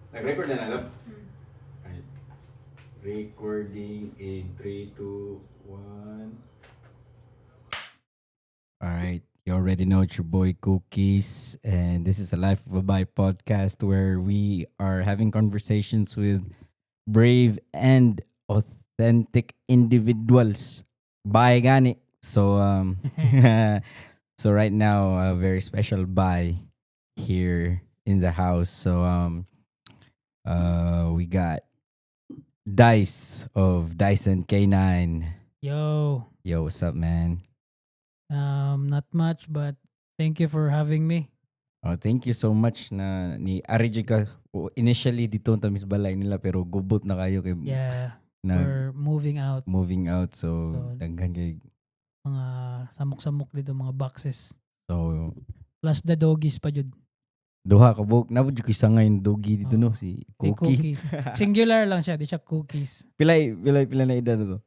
Nag-record na na, love? Right. Recording in 3, 2, 1. Alright. You already know it's your boy Cookies, and this is a Life of a Bai podcast where we are having conversations with brave and authentic individuals. Bai gani. So right now, a very special bai here in the house. So we got Dice of Dice and K9. Yo, Yo, what's up, man? Not much, but thank you for having me. Oh, thank you so much na ni ari jud ka. Oh, initially didto ta sa balay nila pero gubot na kayo kay Yeah, na we're moving out. Moving out, so So, daghan kay mga samok-samok dito, mga boxes. So Plus the doggies pa jud. Duha ka buok na jud kay sangay yung doggy dito, Oh. no, si Si Cookie. Cookie. Singular lang siya, di siya cookies. Pilay pila na edad to?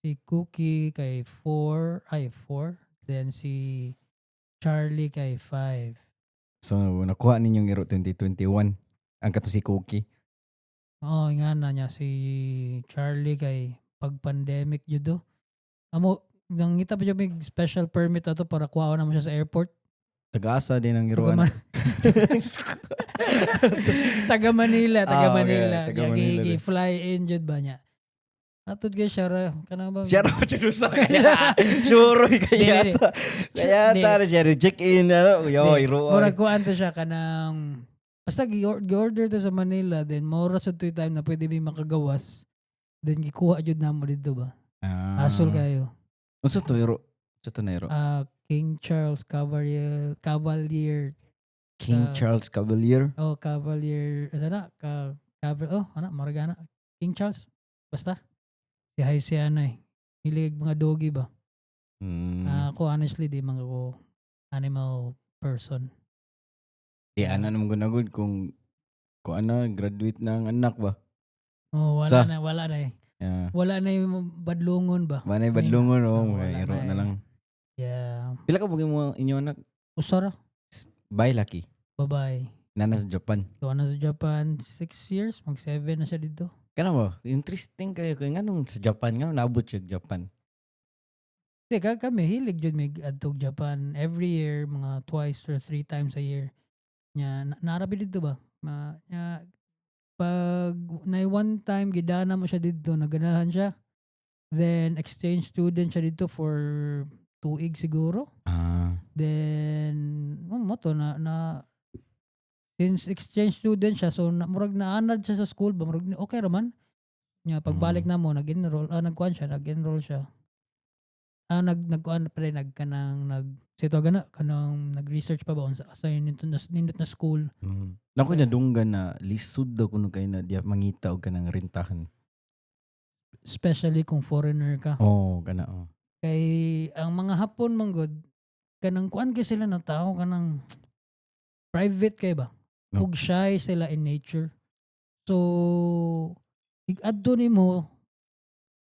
Si Cookie kay 4, ay, 4. Then si Charlie kay 5. So nakuha ninyong iro 2021 ang kato si Cookie. Oo, nga na niya si Charlie kay pag pandemic jud do. Amo nangita pa jud may special permit ato para kuhaon na mo siya sa airport. Taga-asa din ang Taga, iroan? Taga Manila, taga Ah, okay. Manila. Taga Taga Manila din. Fly in jud ba niya. Atod kay siya ra kanang ba? Siya raw siya sa kaya. Sure kaya Di, di, ta. Kaya Di. ta siya check in ano. Yo, Di. iro. Murag kuan to siya kanang basta gi-order to sa Manila, then mao ra to time na pwede mi makagawas. Then gikuha jud namo didto ba. Ah. Asol kayo. Unsa to iro? Unsa to na iro? Ah, King Charles Cavalier Cavalier. King Charles Cavalier. Oh, Cavalier, asa na ka Caval, oh, ana maragana King Charles basta si Hay siya na eh. Hilig mga doggy ba. Ah, ako honestly, di man ako animal person. Di ana naman gunagod kung ana graduate na ang anak ba. Oh, wala na, wala na eh. Wala na yung badlungon ba. Manay badlungon, oh, Oh, mga wala iro na na eh. lang. Pila ka bugin mo inyo anak? Usa ra. Bai, laki? Babae. Nana sa Japan. So, ano sa Japan, 6 years, mag 7 na siya dito. Kana ba? Interesting kayo kay nganong sa Japan, nganong naabot siya sa Japan? Di, kami, hilig jud mig adtog Japan every year, mga twice or three times a year. Nya, naarabi dito ba? Ma, nya, pag na one time gidana mo siya dito, naganahan siya. Then exchange student siya dito for tuig siguro. Then oh, mo to na na since exchange student siya, so na, murag naanad siya sa school ba, murag okay ra man. Nya pagbalik na mo, nag-enroll, nagkuan siya, nag-enroll siya. Ah, nagkuan pa rin, nagkanang nag sito gana kanang nag-research pa ba unsa asa yun nindot na school. Nako, nadunggan na lisod daw kuno kay na diya mangita og kanang rentahan. Especially kung foreigner ka. Oh, kana, oh. Kay ang mga Hapon manggod, kanang kuan kay sila na tao, kanang private kay ba? No. Ug shy sila in nature. So ig-adto nimo,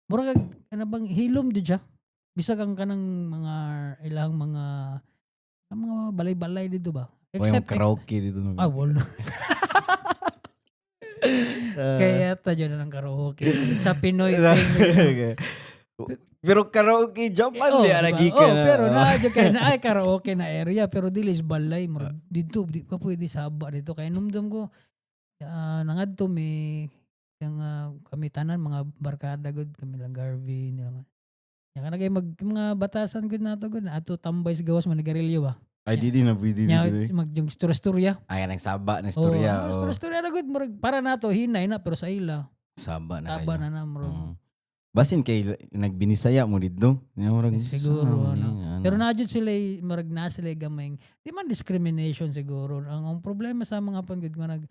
mura kag kana bang hilom di siya. Bisag ang kanang mga ilang mga ang mga balay-balay dito ba? O yung Except karaoke dito, no. Ah, wala. Kaya ta dyan na ng karaoke. It's a Pinoy thing. Pero karaoke Japan Oh, di diba? ara gikan Oh, na. pero na dyan kay na ay karaoke na area pero dili is balay, murag dito di ka pwede saba dito kay numdum ko, nangadto mi yang kami tanan mga barkada gud kami lang Garvey nila nga. Nya kana kay mag mga batasan gud nato gud ato tambay sa gawas manigarilyo ba. Ay, di di na pwede Nya dito eh. mag yung istorya-istorya. Ay, nang saba na istorya. Oh, Oh. istorya-istorya na gud, murag para nato hinay na pero sa ila Saba na taba kayo. na na murag. Oo. Basin kay nagbinisaya mo dito. Nya murag, Eh, siguro, sa, ano. ano. Pero na jud sila murag na sila gamay. Di man discrimination siguro. Ang problema sa mga Hapon gud nga nag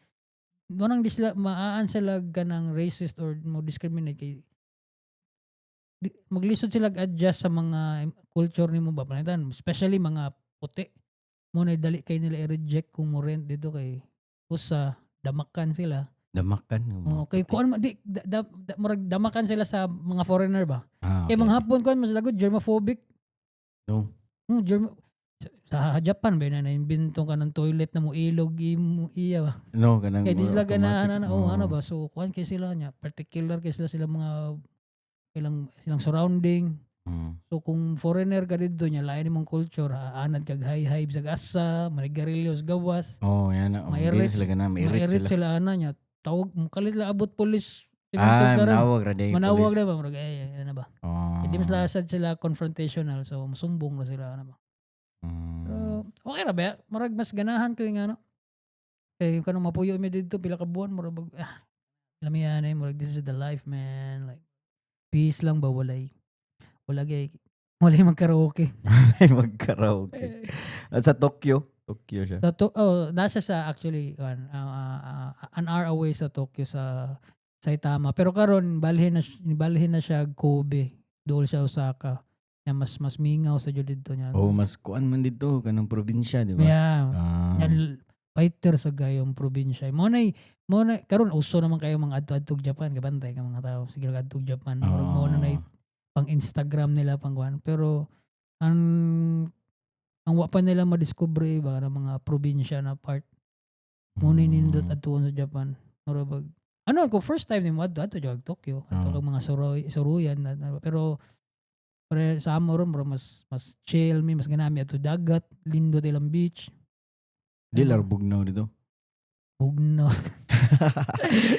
nang di sila maaan sila kanang racist or mo discriminate kay di, maglisod sila adjust sa mga culture nimo ba, pananglitan especially mga puti mo na dali kay nila i-reject kung mo rent dito kay usa damakan sila. Damakan ng mga Oh, kay puti. kuan di da, da, da, murag damakan sila sa mga foreigner ba. Ah, Kay okay. mga Hapon kuan mas lagod germophobic. No. Germ Sa Japan ba na naimbento ka ng toilet na mo ilog imo iya ba? No, kanang Kay di sila automatic. ganahan na, oh, ano Oo. ba, so kuan kay sila niya, particular kay sila mga ilang silang surrounding. So kung foreigner ka didto niya, lain imong culture, anad kag hay-hay sa asa, manigarilyo sa gawas. Oh, yan na. Oh, di Mairit sila ganahan, mairit mairit sila. Sila ana niya. Tawag kalit la abot pulis. Ah, Karon. manawag ra day Manawag police. na ba murag ay ano ba. Oh. Hindi mas lasad sila confrontational, so musumbong ra sila ano ba. Pero okay ra ba? Murag mas ganahan ko yung ano. Kay kanang mapuyo mi didto pila ka buwan, murag lamian eh, murag this is the life, man, like peace lang ba, walay wala gay walay magkaraoke. Ay, magkaraoke. Ah, sa Tokyo. Tokyo siya. Sa to, oh, nasa sa actually kan an hour away sa Tokyo, sa Saitama. Pero karon balhin na siya Kobe, dool sa Osaka. Ya mas mas mingaw sa jud didto niya. Oh, mas kuan man dito kanang probinsya, di ba? Yeah. Ah. Yan, fighter sa gayong probinsya. Mo na karon uso naman kayo mga adto-adtog Japan, kabantay ka mga tao sige adtog Japan. Murag mo na pang Instagram nila, pang kuan. Pero ang wa pa nila madiskubre ba ng mga probinsya na part. Mo na nindot adtuon sa Japan. Mura bag ano kung first time nimo adto adto jud Tokyo, adto kag mga suroy suruyan pero pero sa amo ron, bro, mas mas chill mi, mas ganami adto dagat, lindot ilang beach. Di lang bugnaw dito. Bugnaw.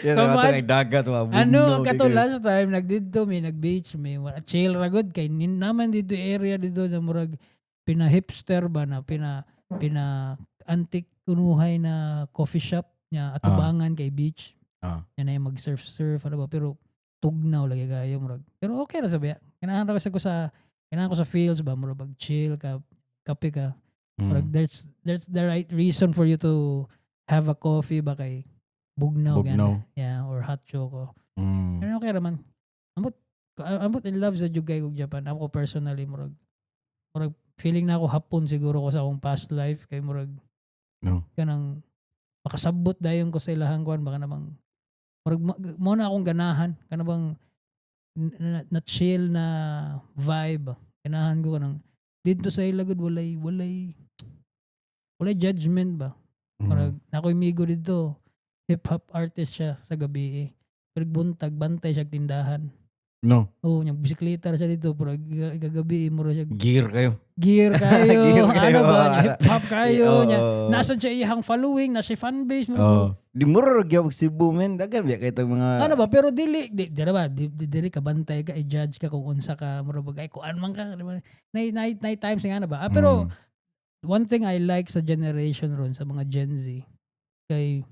Yan, ato dagat wa bugnaw. Ano, ang di kato kayo. last time nagdidto mi, nag-beach mi, wala chill ra gud kay nin naman dito area dito na murag pina hipster ba na pina pina antique kunuhay na coffee shop niya atubangan kay beach. Yan ay mag surf surf ano ba, pero tugnaw lagi kayo murag. Pero okay ra sabi. Kailangan ra kasi ko sa kailangan ko sa feels ba, murag bag chill ka, kape ka. Murag there's the right reason for you to have a coffee ba kay bugnaw, Bugnaw. gana. Yeah, or hot choco. Pero okay raman. Ambot in love sa jud kay kog Japan. Ako personally, murag murag feeling na ako Hapon siguro ko sa akong past life kay murag No. kanang makasabot dayon ko sa ilahang kuan baka namang murag mo na akong ganahan kana bang na chill na vibe, ganahan ko kanang dito sa ila gud, walay judgment ba. Murag nakoy migo dito, hip hop artist siya sa gabi eh. Pero buntag bantay siya tindahan. No. Oo, oh, bisikleta ra siya dito pero gagabi mo siya Gear kayo. Gear kayo. Gear kayo. Ano ba niya, hip hop kayo niya. Nasa siya iyang following, nasa fan base mo. Oh. Di mo ra gyud Cebu, men. Dagan biya kay tong mga Ano ba, pero dili di, di ba di, dili ka bantay ka i-judge ka kung unsa ka, mura ba ay kuan man ka, di ba? Nay times nga na ba, pero one thing I like sa generation ron, sa mga Gen Z, kay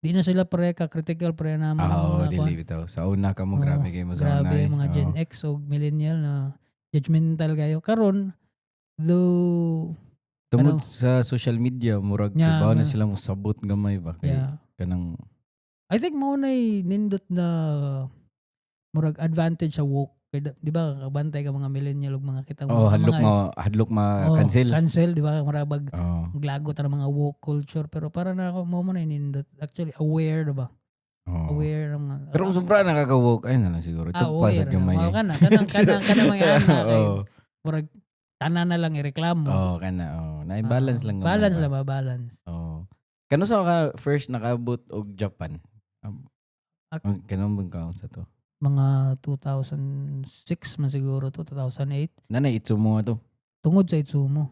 di na sila pare ka critical pare na mga Ah, mga dili kuan. bitaw. Sa una ka mo Oo, grabe kay mo sa una. Grabe Eh. mga Gen X o millennial na judgmental kayo karon, though. Tungod ano? sa social media, murag kibaw na sila mo sabot gamay ba kay kanang I think mo na nindot na murag advantage sa woke. Kay di ba kabantay ka mga millennial ug mga kitang Oh, mga, hadlok mo hadlok ma oh, cancel. Cancel, di ba? Murag bag maglagot ang mga woke culture, pero para na ako mo na nindot actually aware, di ba? Aware ng mga Pero kung sobra nakaka-woke, ay na lang siguro. Ito pa sa aware gamay. na. Eh. Kana kanang kanang kanang mga ana kay murag tanan na lang ireklamo. Oh, kana oh. Na balance lang gamay Balance ba? lang ba, balance. Oh. Kano sa ka first nakaabot og Japan? Kano bang kaon sa to? Mga 2006 man siguro to, 2008. Nanay Itsumo to. Tungod sa Itsumo.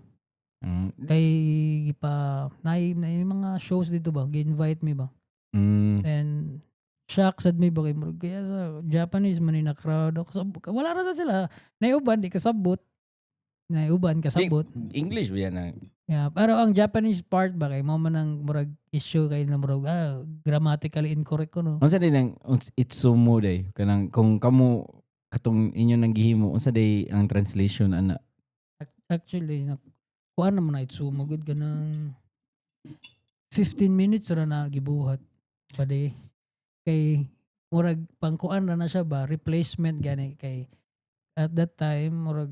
Kay pa nay mga shows dito ba, gi-invite me ba. Then shock sad mi ba kay murag kaya sa Japanese man ni na crowd ako wala ra sa sila naiuban di kasabot, naiuban kasabot. English ba yan na? Yeah, pero ang Japanese part ba kay mo man ang murag issue kay na murag grammatically incorrect ko, no. Unsa day nang Itsumo day kanang kung kamo katong inyo nang gihimo, unsa day ang translation ana? Actually na kuan naman na Itsumo gud, kanang 15 minutes ra na gibuhat pwede kay murag pangkuan ra na siya ba, replacement gani, kay at that time murag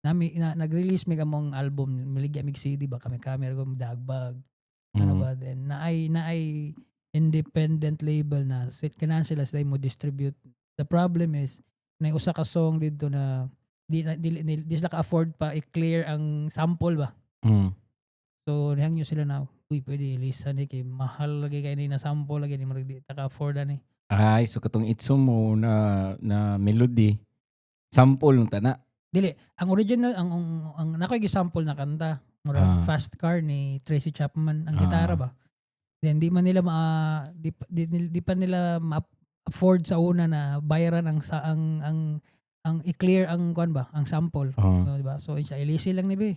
nami na, nag-release mi kamong album, miligya mig CD ba, kami kami ra dagbag ano ba, then naay independent label na sit kanahan sila mo distribute. The problem is nay usa ka song didto na Di na di, di, di sila ka-afford pa i-clear ang sample ba. So nihangyo sila na, "Uy, pwede ilisa ni kay mahal lagi kay ni na sample lagi ni murag di ta ka-afford ani." Ay, so katong Itsumo na na melody, sample nung tana. Dili, ang original ang nakoy gisample na kanta murag Fast Car ni Tracy Chapman ang gitara ba. Then di man nila ma di, di, di pa nila ma-afford sa una na bayaran ang sa ang i-clear ang kuan ba, ang sample. So, di ba? So siya ilisi lang ni be.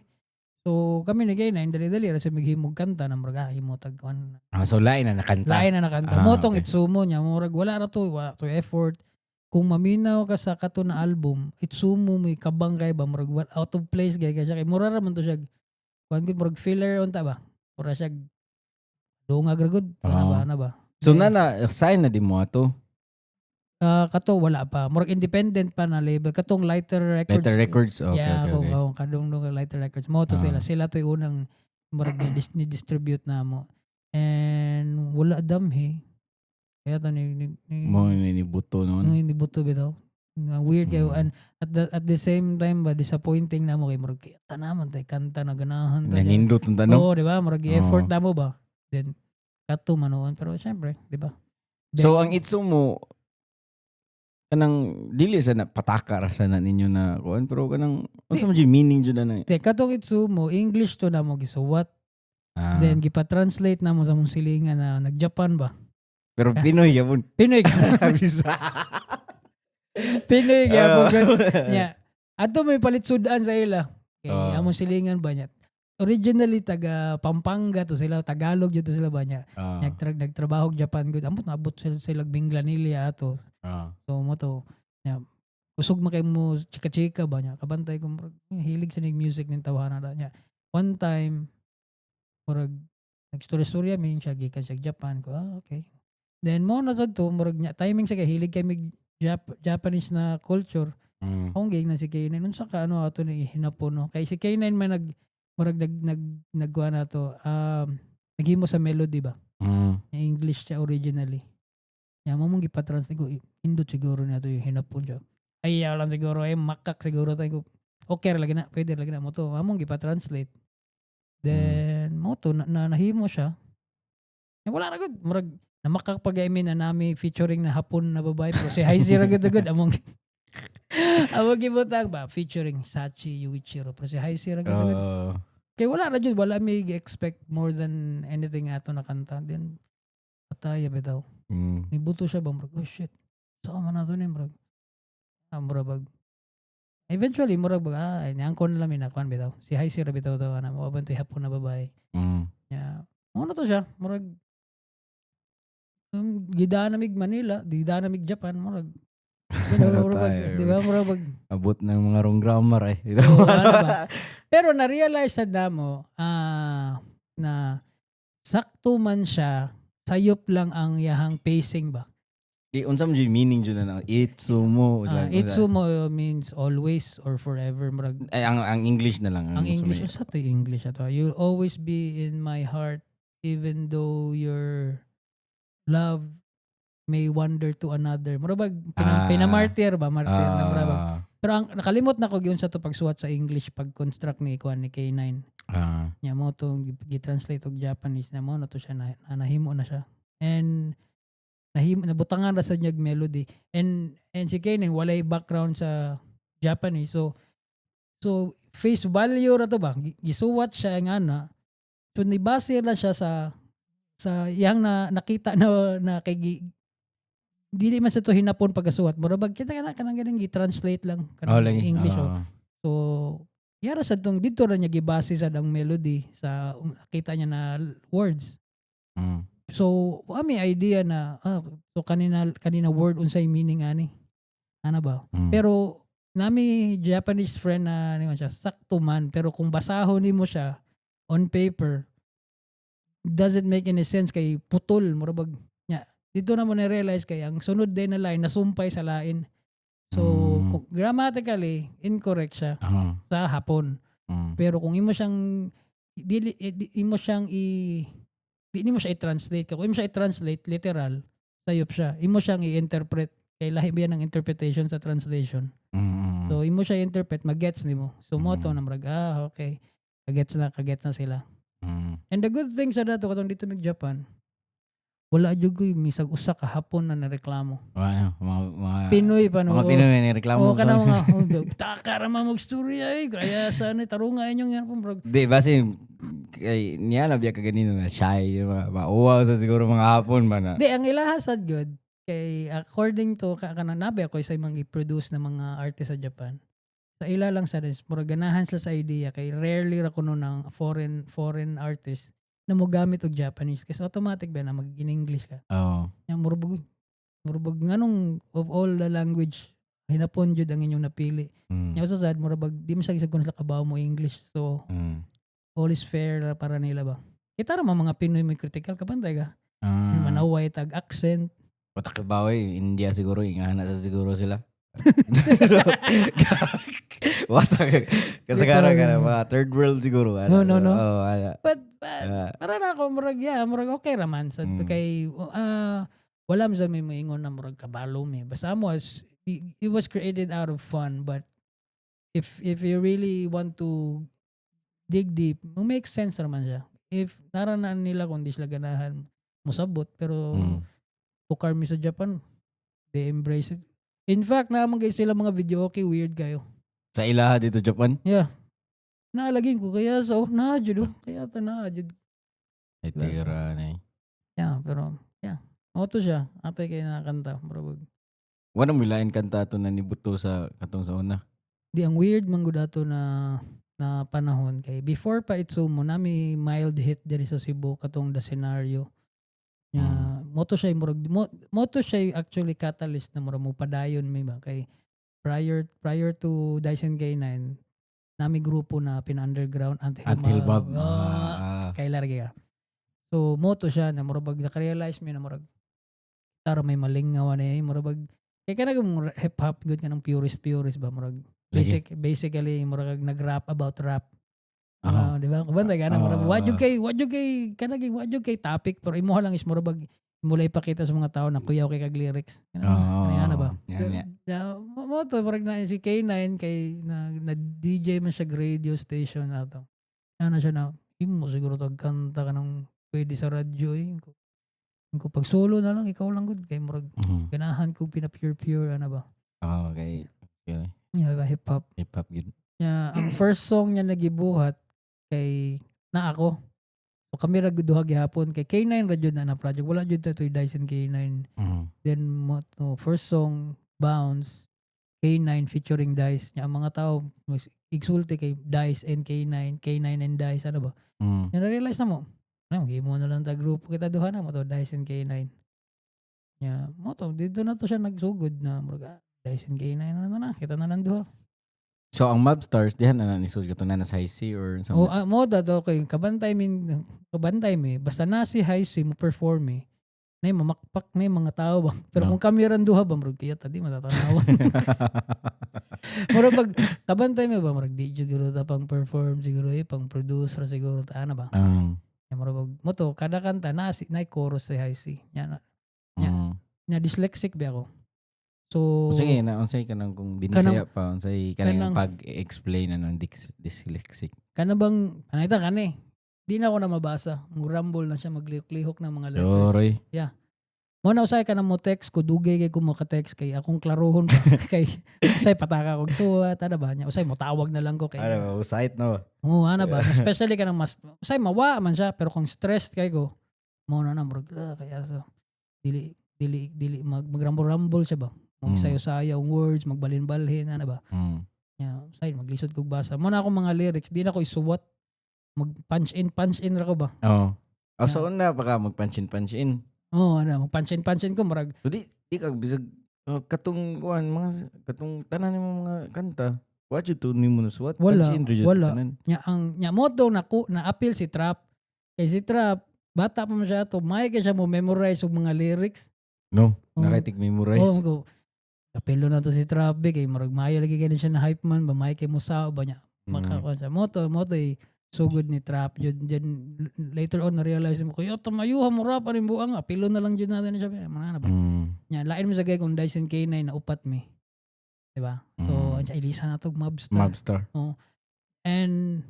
So kami ni Gay na dali-dali ra sa mighimog kanta na murag himo tag kuan. Ah, so lain na nakanta. Lain na nakanta. Mo tong Itsumo niya, murag wala ra to, wala to effort. Kung maminaw ka sa kato na album, Itsumo may kabang kay ba, murag out of place kay kay siya kay mura ra man to siya. Kuan gud, murag filler unta ba. Mura siya dungag ra gud. Ana ba, ana ba. So na na sign na di mo ato. Ah, kato wala pa. Murag independent pa na label. Katong Lighter Records. Lighter Records. Okay, Yeah, okay, kung okay. Kadungdung kay Lighter Records. Mo to sila. Sila to yung unang murag ni distribute na mo. And wala damhi. Kaya to ni Mo ni ni buto noon. Nung hindi buto bitaw. Na weird kayo and at the same time ba, disappointing na mo kay murag kaya tanaman tay kanta na ganahan ta dyan. Nanindot ang tanong. Oo, di ba? Murag i-effort na mo ba? Then kato manuon pero syempre, di ba? So ang Itsumo kanang dili sa na pataka ra sa na ninyo na kuan, pero kanang unsa man jud meaning jud na? Then katong Itsumo, English to na mo gisuwat. Then gipa-translate na mo sa mong silingan na nag-Japan ba. Pero Pinoy gyapon. Pinoy Bisa. Pinoy gyapon gud. Nya. Ato may palitsud-an sa ila. Kay among silingan ba niya. Originally taga Pampanga to sila, Tagalog jud to sila ba niya. Nagtrabaho og Japan gud. Ambot naabot sila Minglanilla ato. So mo to nya. Kusog man kay mo chika-chika ba niya. Kabantay ko murag, hilig sa nig music ning tawhana na niya. One time murag nag-storya-storya mi siya gikan siya Japan ko. Ah, okay. Then mo na sad to murag nya timing sa kay hilig kay mig Japanese na culture. Akong giingnan si K9, unsa ka ano ato ni hinapon, no? Kay si K9 man nag murag nag nag nagkuha na to naghimo sa melody ba. English siya originally. Ya mo mong gipa-translate ko, indot siguro niya to yung hinapon siya. Ay, yaw lang siguro ay makak siguro tayo ko. Okay ra lagi na, pwede ra lagi na mo to. Among gipa-translate. Then mo to na nahimo siya. Eh, wala ra gud, murag namakak pag I mean na nami featuring na Hapon na babae pero si Haisi ra gud gud among gibutang ba featuring Sachi Yuichiro pero si Haisi ra gud gud. Kay wala ra jud, wala mi expect more than anything ato na kanta. Then pataya bitaw. Nibuto siya ba, murag, "Oh shit. Saan man nato ni?" Murag. Ah, murag bag. Eventually murag bag ah niyangkon lang mi na kuan bitaw. Si Haisi ra bitaw to ana mo abante Hapon na babae. Ya, mo na to siya, murag gidaan namig Manila, gidaan namig Japan, murag murag bag, Tayo. di ba? Murag bag, Abot ng mga wrong grammar eh. Oo, ano ba? Pero na-realize sa damo na sakto man siya, sayop lang ang yahang pacing ba. Di unsa man jud meaning jud na Itsumo? Itsumo means always or forever. Murag, Ay, ang English na lang. Ang gusto English, mo. sa to yung English ato? "You'll always be in my heart even though your love may wander to another." Murag bag, pinamartyr ba? Martyr na murag bag. Pero ang nakalimot na ko gyud sa to pagsuwat sa English, pag-construct ni kuan ni K9. Nya mo to gi-translate og Japanese na mo na to siya na nahimo na siya. And nahimo nabutangan ra sa niyag melody. And si K9 walay background sa Japanese. So face value ra to ba? Gisuwat siya ang ana. So nibase ra siya sa iyang na nakita na na kay dili man sa to hinapon pagkasuwat. Mura bag kita kana kanang ganing gi-translate lang kanang Oh, lagi. English, oh. So, yara sa tong dito ra niya gibase sa dang melody sa nakita niya na words. So, wa may idea na so kanina kanina word unsay meaning ani. Ana ba? Pero nami Japanese friend na niyon siya, sakto man pero kung basahon nimo siya on paper, doesn't make any sense kay putol mura bag nya dito na mo na realize kay ang sunod din na line nasumpay sa lain. So kung grammatically incorrect siya sa Hapon. Pero kung imo siyang dili eh, di, imo siyang i di nimo siya i-translate. Kung imo siya i-translate literal, sayop siya. Imo siyang i-interpret kay lahi ba yan ang interpretation sa translation. So So imo siya interpret, magets nimo. So mo to na murag, ah, okay. Kagets na sila. And the good thing sa dato katong dito mig Japan, wala jud koy misag usa ka Hapon na nareklamo. Ano, mga Pinoy pa, no. Mga Pinoy ni reklamo. Oo, kana mga, oh, taka ra man magstorya eh. Kaya sa ano, tarunga inyong yan po, murag. Di, base kay niya na biya ka ganina na shy, mauwaw sa siguro mga Hapon ba na. Di, ang ilaha sad good, kay according to, kanang nabi ako sa mga i-produce na mga artist sa Japan. Sa ila lang sa is, murag ganahan sila sa idea kay rarely ra kuno ng foreign artist na mogamit og Japanese kasi automatic ba na mag in English ka. Oo. Yang murag nganong of all the language, hinapon jud ang inyong napili. Nya usa sad, murag di man siya gisag kuno sa kabaw mo English. So all is fair ra para nila ba. Kita ra man mga Pinoy may critical, kabantay ka. Manaway tag accent. Patak baway, India siguro, ingana sa siguro sila. Watak kasagara ka na, mga third world siguro. Ana. No. Oo, ana. But para na ako, murag, yeah, murag okay raman. So, kay, wala man sa may moingon na murag kabalo mi. Basta mo, it was created out of fun. But if you really want to dig deep, mo make sense raman siya. If naranaan nila kung di sila ganahan, musabot. Pero pukar mi sa Japan, they embrace it. In fact, naman kay sila mga video, okay, weird kayo. Sa ilaha dito Japan? Yeah. Naalagin ko kaya so, na jud oh. Kaya ta na jud. Ay, tira na eh. Yeah, pero yeah. Mo to siya. Atay kay nakakanta. Murag Wala mo lain kanta to na nibuto sa katong sa una. Di, ang weird man gud ato na panahon kay before pa Itsumo nami mild hit diri sa Cebu katong The Scenario. Nya mo to siya murag mo to siya actually catalyst na murag mo padayon mi ba kay prior to Dyson K9 nami grupo na pina-underground Anthill. Until Bob. Ah, kay largi ka. So mo to siya na murag naka-realize mi na murag tara may malingaw na eh, murag kay kana kung hip hop good ka ng purist purist ba, murag basically murag nag-rap about rap. Ah, di ba? Kubantay ka na murag wa jud kay kana kay wa jud kay topic pero imo lang is murag imo lang ipakita sa mga tao na kuyaw kay kag lyrics. Ano ba? Yan, yan. Yeah, mo to murag na si K9 kay na DJ man siya radio station ato. Ano siya na imo siguro tag kanta ka ng pwede sa radyo eh. Ko pag solo na lang, ikaw lang gud kay murag ganahan ko pina pure pure ano ba. Ah, okay. Yeah, ba, hip hop. Hip hop yun. Yeah, ang first song niya nagibuhat kay na ako. So kami ra gud duha gihapon kay K9 ra jud na project. Wala jud ta toy Dyson K9. Then mo to first song, Bounce, K9 featuring Dice. Nya ang mga tao mas igsulti kay Dice and K9, K9 and Dice, ano ba? Nya na-realize na mo. Ano, mo na lang ta grupo kita duha na mo to Dice and K9. Nya mo to dito na to siya nagsugod na murag Dice and K9 na kita na lang duha. So ang Mob Stars dihan na nisud ka to na sa high C or O something? Mo da to kay kabantay mi basta na si high C mo perform eh. Nay mamakpak na yung mga tao ba. Pero No. kung kami ran duha ba, murag kaya ta di matatanawan. Murag pag kabantay mi ba, murag di siguro ta pang perform siguro eh, pang produce ra siguro ta ana ba. Ya, murag pag mo to kada kanta na si nay chorus si high C. Nya na, nya dyslexic ba ako. So O sige na, unsay kanang kung binisaya pa, unsay kanang pag-explain anong dyslexic? Kana bang anay ta kani. Di na ako na mabasa. Murambol na siya, maglihok-lihok ng mga letters. Joroy. Mo na usay ka na mo text ko, dugay kay ko maka-text kay akong klarohon pa kay usay pataka kog suwat ana ba niya, usay mo tawag na lang ko kay Ano, site no. Oo, ana ba, especially kanang mas usay mawa man siya, pero kung stressed kay ko mo na murag kaya so dili dili dili magrambol-rambol siya ba, magsayo-sayo ang words, magbalin-balhin ana ba. Nya usay maglisod kog basa mo na akong mga lyrics, di na ko isuwat, mag punch in ra ko ba. Oo. Oh, so una pa ka mag punch in, punch in. Oo, ana, mag punch in ko murag So di ka bisag katong kuan mga katong tanan nimo mga kanta. What you to nimo na suwat? Wala, punch in ra jud wala. tanan. Nya ang nya mo to na na appeal si Trap. Kay si Trap, bata pa man siya to, may kay siya mo memorize og mga lyrics. No, Oo. nakaitig memorize. Oo, ko apelo na to si Trap eh, kay murag maayo lagi kay siya na hype man ba, may kay musaw ba niya. Makakuha siya. Mo to eh, sugod ni Trap jud. Then later on na realize mo ko, yo tumayuha mo rap aning buang, apelo na lang jud natin siya. Mga na ba. Nya lain mo sa gay kung Dyson K9 na upat mi. Di ba? So, ilisan na tog Mobstar. Mobstar. And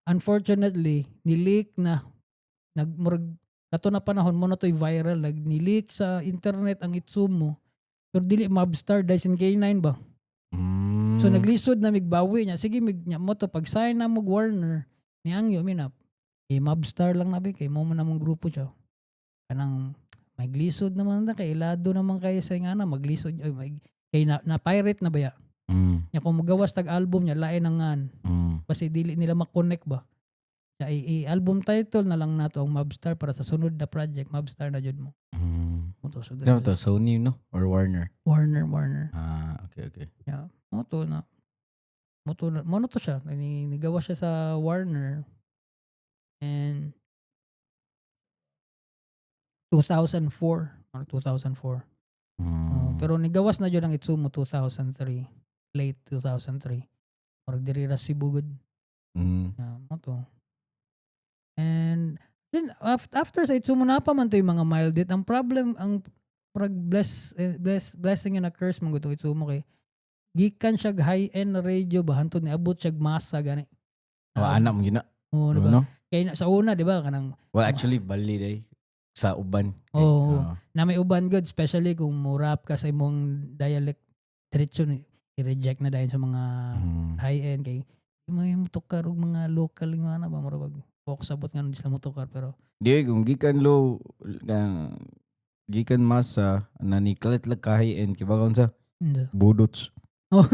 unfortunately, ni-leak na nag murag kato na panahon mo na to'y viral, nag ni-leak sa internet ang Itsumo. Pero dili Mobstar, Dyson K9 ba? So naglisod na migbawi niya. Sige mig nya mo to pag sign na mo Warner ni angyo mi na. Eh, Mobstar lang na bi kay mo man namong grupo siya. Kanang maglisod naman na kay ilado naman kayo sa nga na maglisod ay may, kay na pirate na baya. Nya kung magawas tag album niya lain ang ngan kasi dili nila ma-connect ba. Nya i-album title na lang nato ang Mobstar para sa sunod na project Mobstar na jud mo. Mo to so, Ano to? Sony, no? Or Warner? Warner, Warner. Ah, okay. Yeah. Mo to na. Mo to na, mo na to siya. Nigawa siya sa Warner. And 2004 or 2004. Oh, pero nigawas na jud ang Itsumo 2003. Late 2003. Murag diri ra Cebu gud. Yeah, mo to. And then after sa Itsumo na pa man to yung mga mild it. Ang problem ang murag bless eh, bless blessing and a curse man gud tong Itsumo kay gikan siya high end na radio ba hantod niabot siya masa gani. Oh, anak mo gina. Oo, di ba? No? Kay sa una, di ba, kanang Well, actually, bali day. Sa uban. Oo. Ah. Na may uban good, especially kung mo rap ka sa imong dialect, diretso ni i-reject na dahil sa mga high end kay may motukar og mga local nga ana ba, murag focus sabot nga di sila motukar pero Di, kung gikan low, kang gikan masa, na ni kalit lang kahi and kibagon sa Unsa? Budots. Oh.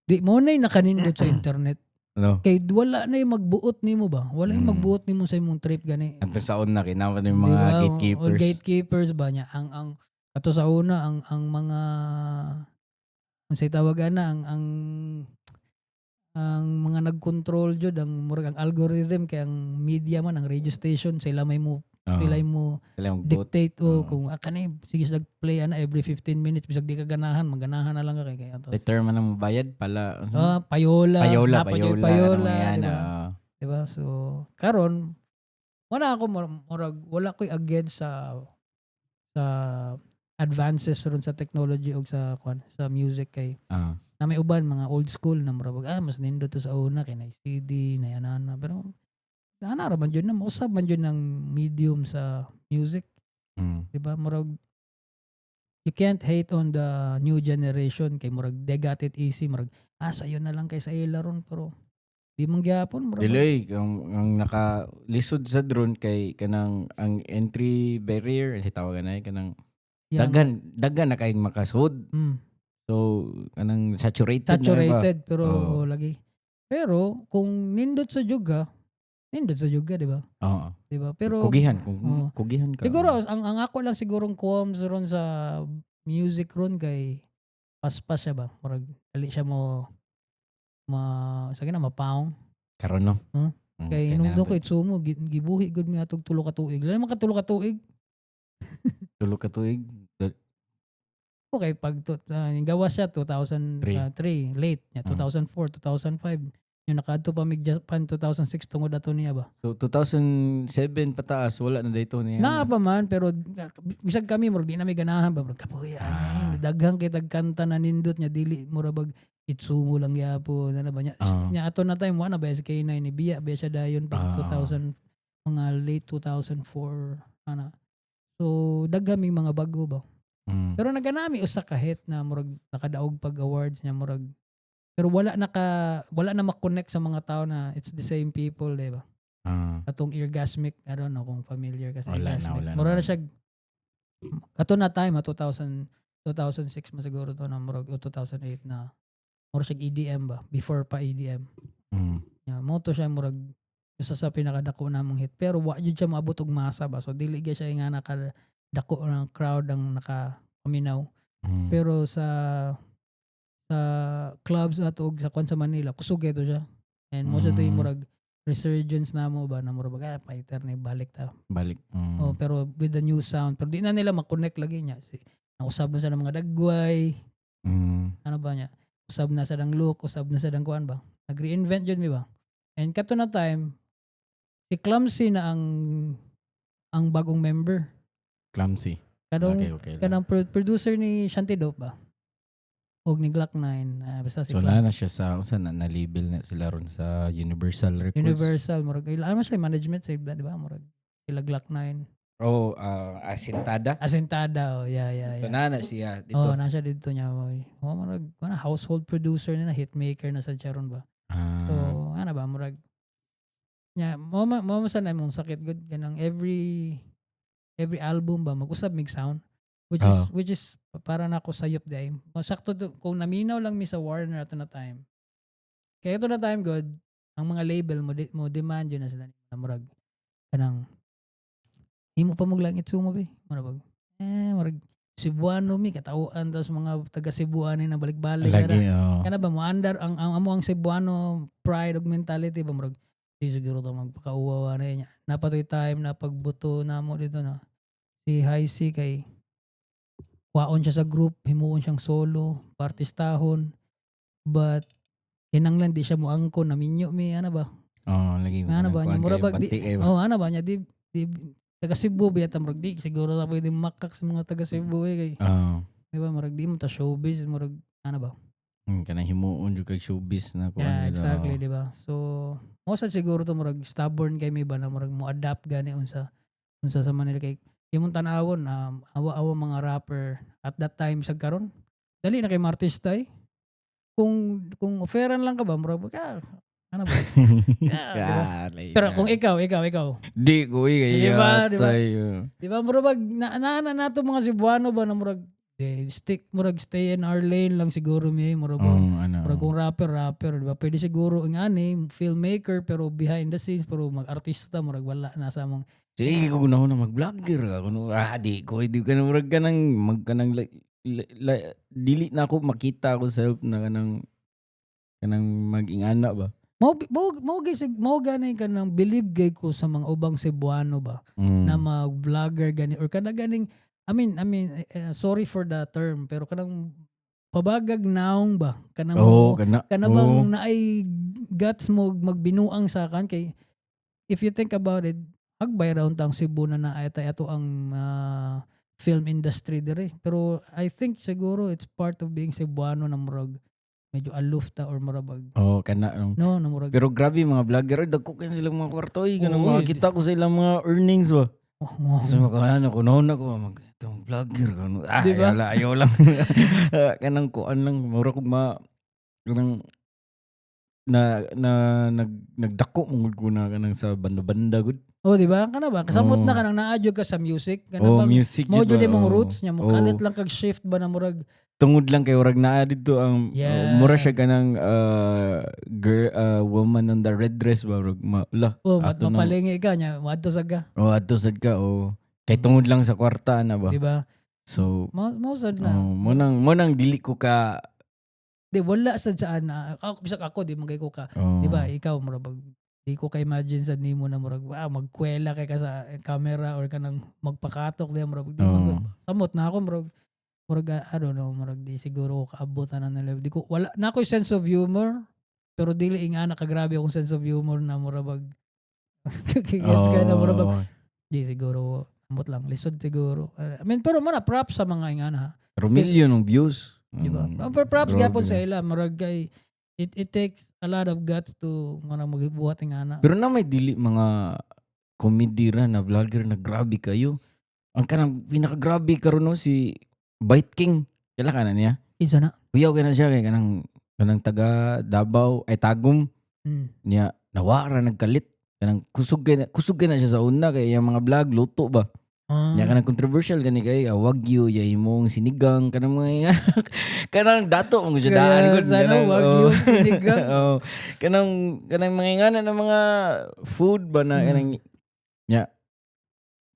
Di mo na nakanindot sa internet Ano? kay wala na yung magbuot nimo ba, wala yung magbuot nimo sa imong trip gani. Anto sa una, kinaman yung Di mga ba? gatekeepers. All gatekeepers ba niya ang ato sa una ang mga unsay tawag ana ang mga nag-control jud ang murag ang algorithm kay ang media man, ang radio station, sila may mo Oo. sila mo Sila yung bot. dictate o Oo. kung kani sige sila play ana every 15 minutes bisag di ka ganahan, maganahan na lang ka kay ato. Sa term man ang bayad pala. Ah, payola, Payola, naa pa jud payola. Payola, Ano yan, di ba? ah. Diba? So, karon wala ako murag wala ko'y against sa advances ron sa technology og sa kwan sa music kay na may uban mga old school na murag mas nindot to sa una kay na CD na anana, pero ana ra man jud na mausab man jud ng medium sa music, di ba? Murag you can't hate on the new generation kay murag they got it easy, murag sayo na lang kay sa ila ron, pero di man gyapon murag Dili, ang nakalisod sa drone kay kanang ang entry barrier si tawagan na kanang daghan daghan na kayong makasud. So kanang saturated, na ba? Saturated pero Oo. Oo, lagi. Pero kung nindot sa juga, nindot sa juga, di ba? Oo. Di ba? Pero Kugihan kung Oo. Kugihan ka. Siguro ang ako lang sigurong qualms ron sa music ron kay paspas siya ba? Murag dali siya mo ma sa na mapaong. Karon, no. Huh? Kay Kay hinungdon ko na- Itsumo gibuhi gud mi atog 3 ka tuig. Dili man ka 3 ka tuig. 3 ka tuig. Okay, pag gawas siya 2003, late nya 2004, 2005. Yung nakaadto pa mig Japan 2006 tungod ato niya ba. So 2007 pataas wala na dito niya. Naa pa man pero bisag kami murag di na mi ganahan ba, murag kapoy Ah. ani daghang kay tagkanta na nindot niya dili mura bag Itsumo lang gyapon ano ba niya. Nya ato na time wa na ba SK9 ni biya biya siya dayon pag 2000, mga late 2004 ana. So daghan ming mga bago ba. Pero naganami usa ka hit na murag nakadaog pag awards niya murag pero wala na makonect sa mga tao na it's the same people, di ba? Katong Eargasmic, I don't know kung familiar ka sa Wala na, Eargasmic. wala na. Mura na siya kato na time ha, 2000 2006 man siguro to na murag o 2008 na mura siya EDM ba before pa EDM. Yeah, mo to siya murag usa sa pinakadako namong hit pero wa jud siya moabot og masa ba, so dili gyud siya nga nakadako ng crowd ang nakapaminaw. Pero sa clubs at og sa kwan sa Manila kusog to siya. And mo siya to yung murag resurgence na mo ba na murag fighter ni balik ta. Balik. Oh, pero with the new sound pero di na nila makonect lagi niya. Si nausab na sa ng mga dagway, ano ba niya? Usab na sa dang look, usab na sa dang kuan ba. Nag-reinvent jud mi ba. And kato na time si Clumsy na ang bagong member. Clumsy. Kanong Okay, okay lang. Kanang producer ni Shanti Dope ba? Og ni Glock 9, ah, basta si So Glock. na na siya sa unsa na na label na sila ron sa Universal Records. Universal, murag ano sila management sa, di ba? Murag sila Glock 9. Oh, Asintada. Asentada, oh, yeah. So na na siya dito. Oh, na siya dito niya. Boy. Oh, murag ano, household producer na, hitmaker na sa siya ron ba. So, ano ba, murag nya mo sa na mong sakit gud kanang every album ba mag-usab mig sound, which is which is para na ako sayop day. Mo sakto to, kung naminaw lang mi sa Warner ato na time. Kaya ito na time good, ang mga label mo demand yun na sila na murag kanang himo pa mo Langit Sumo be. Murag murag Cebuano mi katawhan, tas mga taga Cebuano na balik-balik. Lagi, oh. Kana ba mo andar ang amo ang Cebuano pride ug mentality ba, murag di siguro to magpakauwawa na niya. Napatoy time na pagbuto namo dito na si Haisi kay waon siya sa group, himuon siyang solo, artistahon. But kinanglan di siya moangkon, naminyo mi ana ba? Oh, lagi. Ano ba niya? Kuan Mura kayo, bag banti kayo ba? Oh, ano ba niya di taga Cebu biya ta, murag di siguro ta pwede makak sa mga taga Cebu eh kay di ba murag di mo ta showbiz, murag ano ba? Kanang himuon jud kag showbiz na kuan Yeah, nila, exactly, oh. di ba? So, mo sad siguro to murag stubborn kay mi ba na murag mo adapt gani unsa sa Manila kay imong tan-awon, awa-awa mga rapper at that time sa karon. Dali na kay artista eh. Kung offeran lang ka ba, murag ka ano ba? Yeah, di ba? Kalay Pero na. kung ikaw, Di ko eh, kaya Di ba, di ba? tayo. Di ba murag bag na to mga Cebuano ba na murag eh, stick murag stay in our lane lang siguro mi, murag Oh, ano. murag kung rapper, rapper, di ba? Pwede siguro ang ani, filmmaker, pero behind the scenes, pero mag-artista, murag wala na sa among Sige ko gunahon na mag-vlogger ako no. Ah, di ko di ka na murag ka nang mag kanang like, dili na ako makita ako self na kanang mag-ingana ba. Mao gani ka nang believe gay ko sa mga ubang Cebuano ba na mag-vlogger gani or kana ganing I mean, sorry for the term, pero kanang pabagag naong ba kanang Oh, mo kana. kana bang naay guts mo magbinuang sa kan kay if you think about it, hagbay ra tang Cebu na naay tay ato ang film industry dire, pero I think siguro it's part of being Cebuano na murag medyo aloof ta or murag Oh, kana. No, na murag Pero grabe mga vlogger, ay, dagko kayo silang mga kwarto eh. Kanang Oo, eh. makakita ko sa ilang mga earnings ba. Oh. So makaano ko noon ako mag itong vlogger kano. Ah, Di ba? ayaw lang, ayaw lang. Kanang kuan lang mura kog ma kanang na na nagdako mo ko na kanang sa banda-banda gud. Oh, di ba? Kana ba? Kasamot Oo. na kanang naadyo ka sa music. Kana Oh, bang music mo jud jud ba? imong Oo. roots niya mo Oo. kalit lang kag shift ba na murag Tungod lang kay urag naa didto ang mura siya kanang girl, woman on the red dress ba, murag ma, la oh mat ato na- mapalingi ka niya moadto sa ka. Oh, adto sad ka, oh. Kay tungod lang sa kwarta na ba. Di ba? So Mo sad na. Oh, mo nang dili ko ka Di wala sad sa ana. Ako bisag ako di magay ko ka. Oh. Di ba? Ikaw murag di ko ka imagine sad nimo na murag magkwela kay ka sa camera or kanang magpakatok di murag di man Oh. samot na ako murag I don't know, murag di siguro ko kaabot na level. Di ko wala na ako'y sense of humor pero dili ingana kagrabe akong sense of humor na murag bag gets ka na murag bag Oh. di siguro amot lang lisod siguro. I mean, pero muna props sa mga ingana ha. Pero million ng views. Di ba? Pero props Grabe. gyapon sa ila, murag kay it takes a lot of guts to mga magbuhat ingana. Pero na may dili mga comedy ra na vlogger na grabe kayo. Ang kanang pinakagrabe karon no si Bite King. Kila ka na niya? Kinsa na? Kuyaw kay na siya kay kanang taga Davao ay Tagum niya nawara nagkalit kanang kusog kay na siya sa una kay iyang mga vlog luto ba. Niya kanang controversial gani kay wagyu ya imong sinigang kanang mga kanang dato mo siya daan Kaya gud sana kanang, wagyu oh. sinigang. Oh, kanang mga ingana ng mga food ba na kanang nya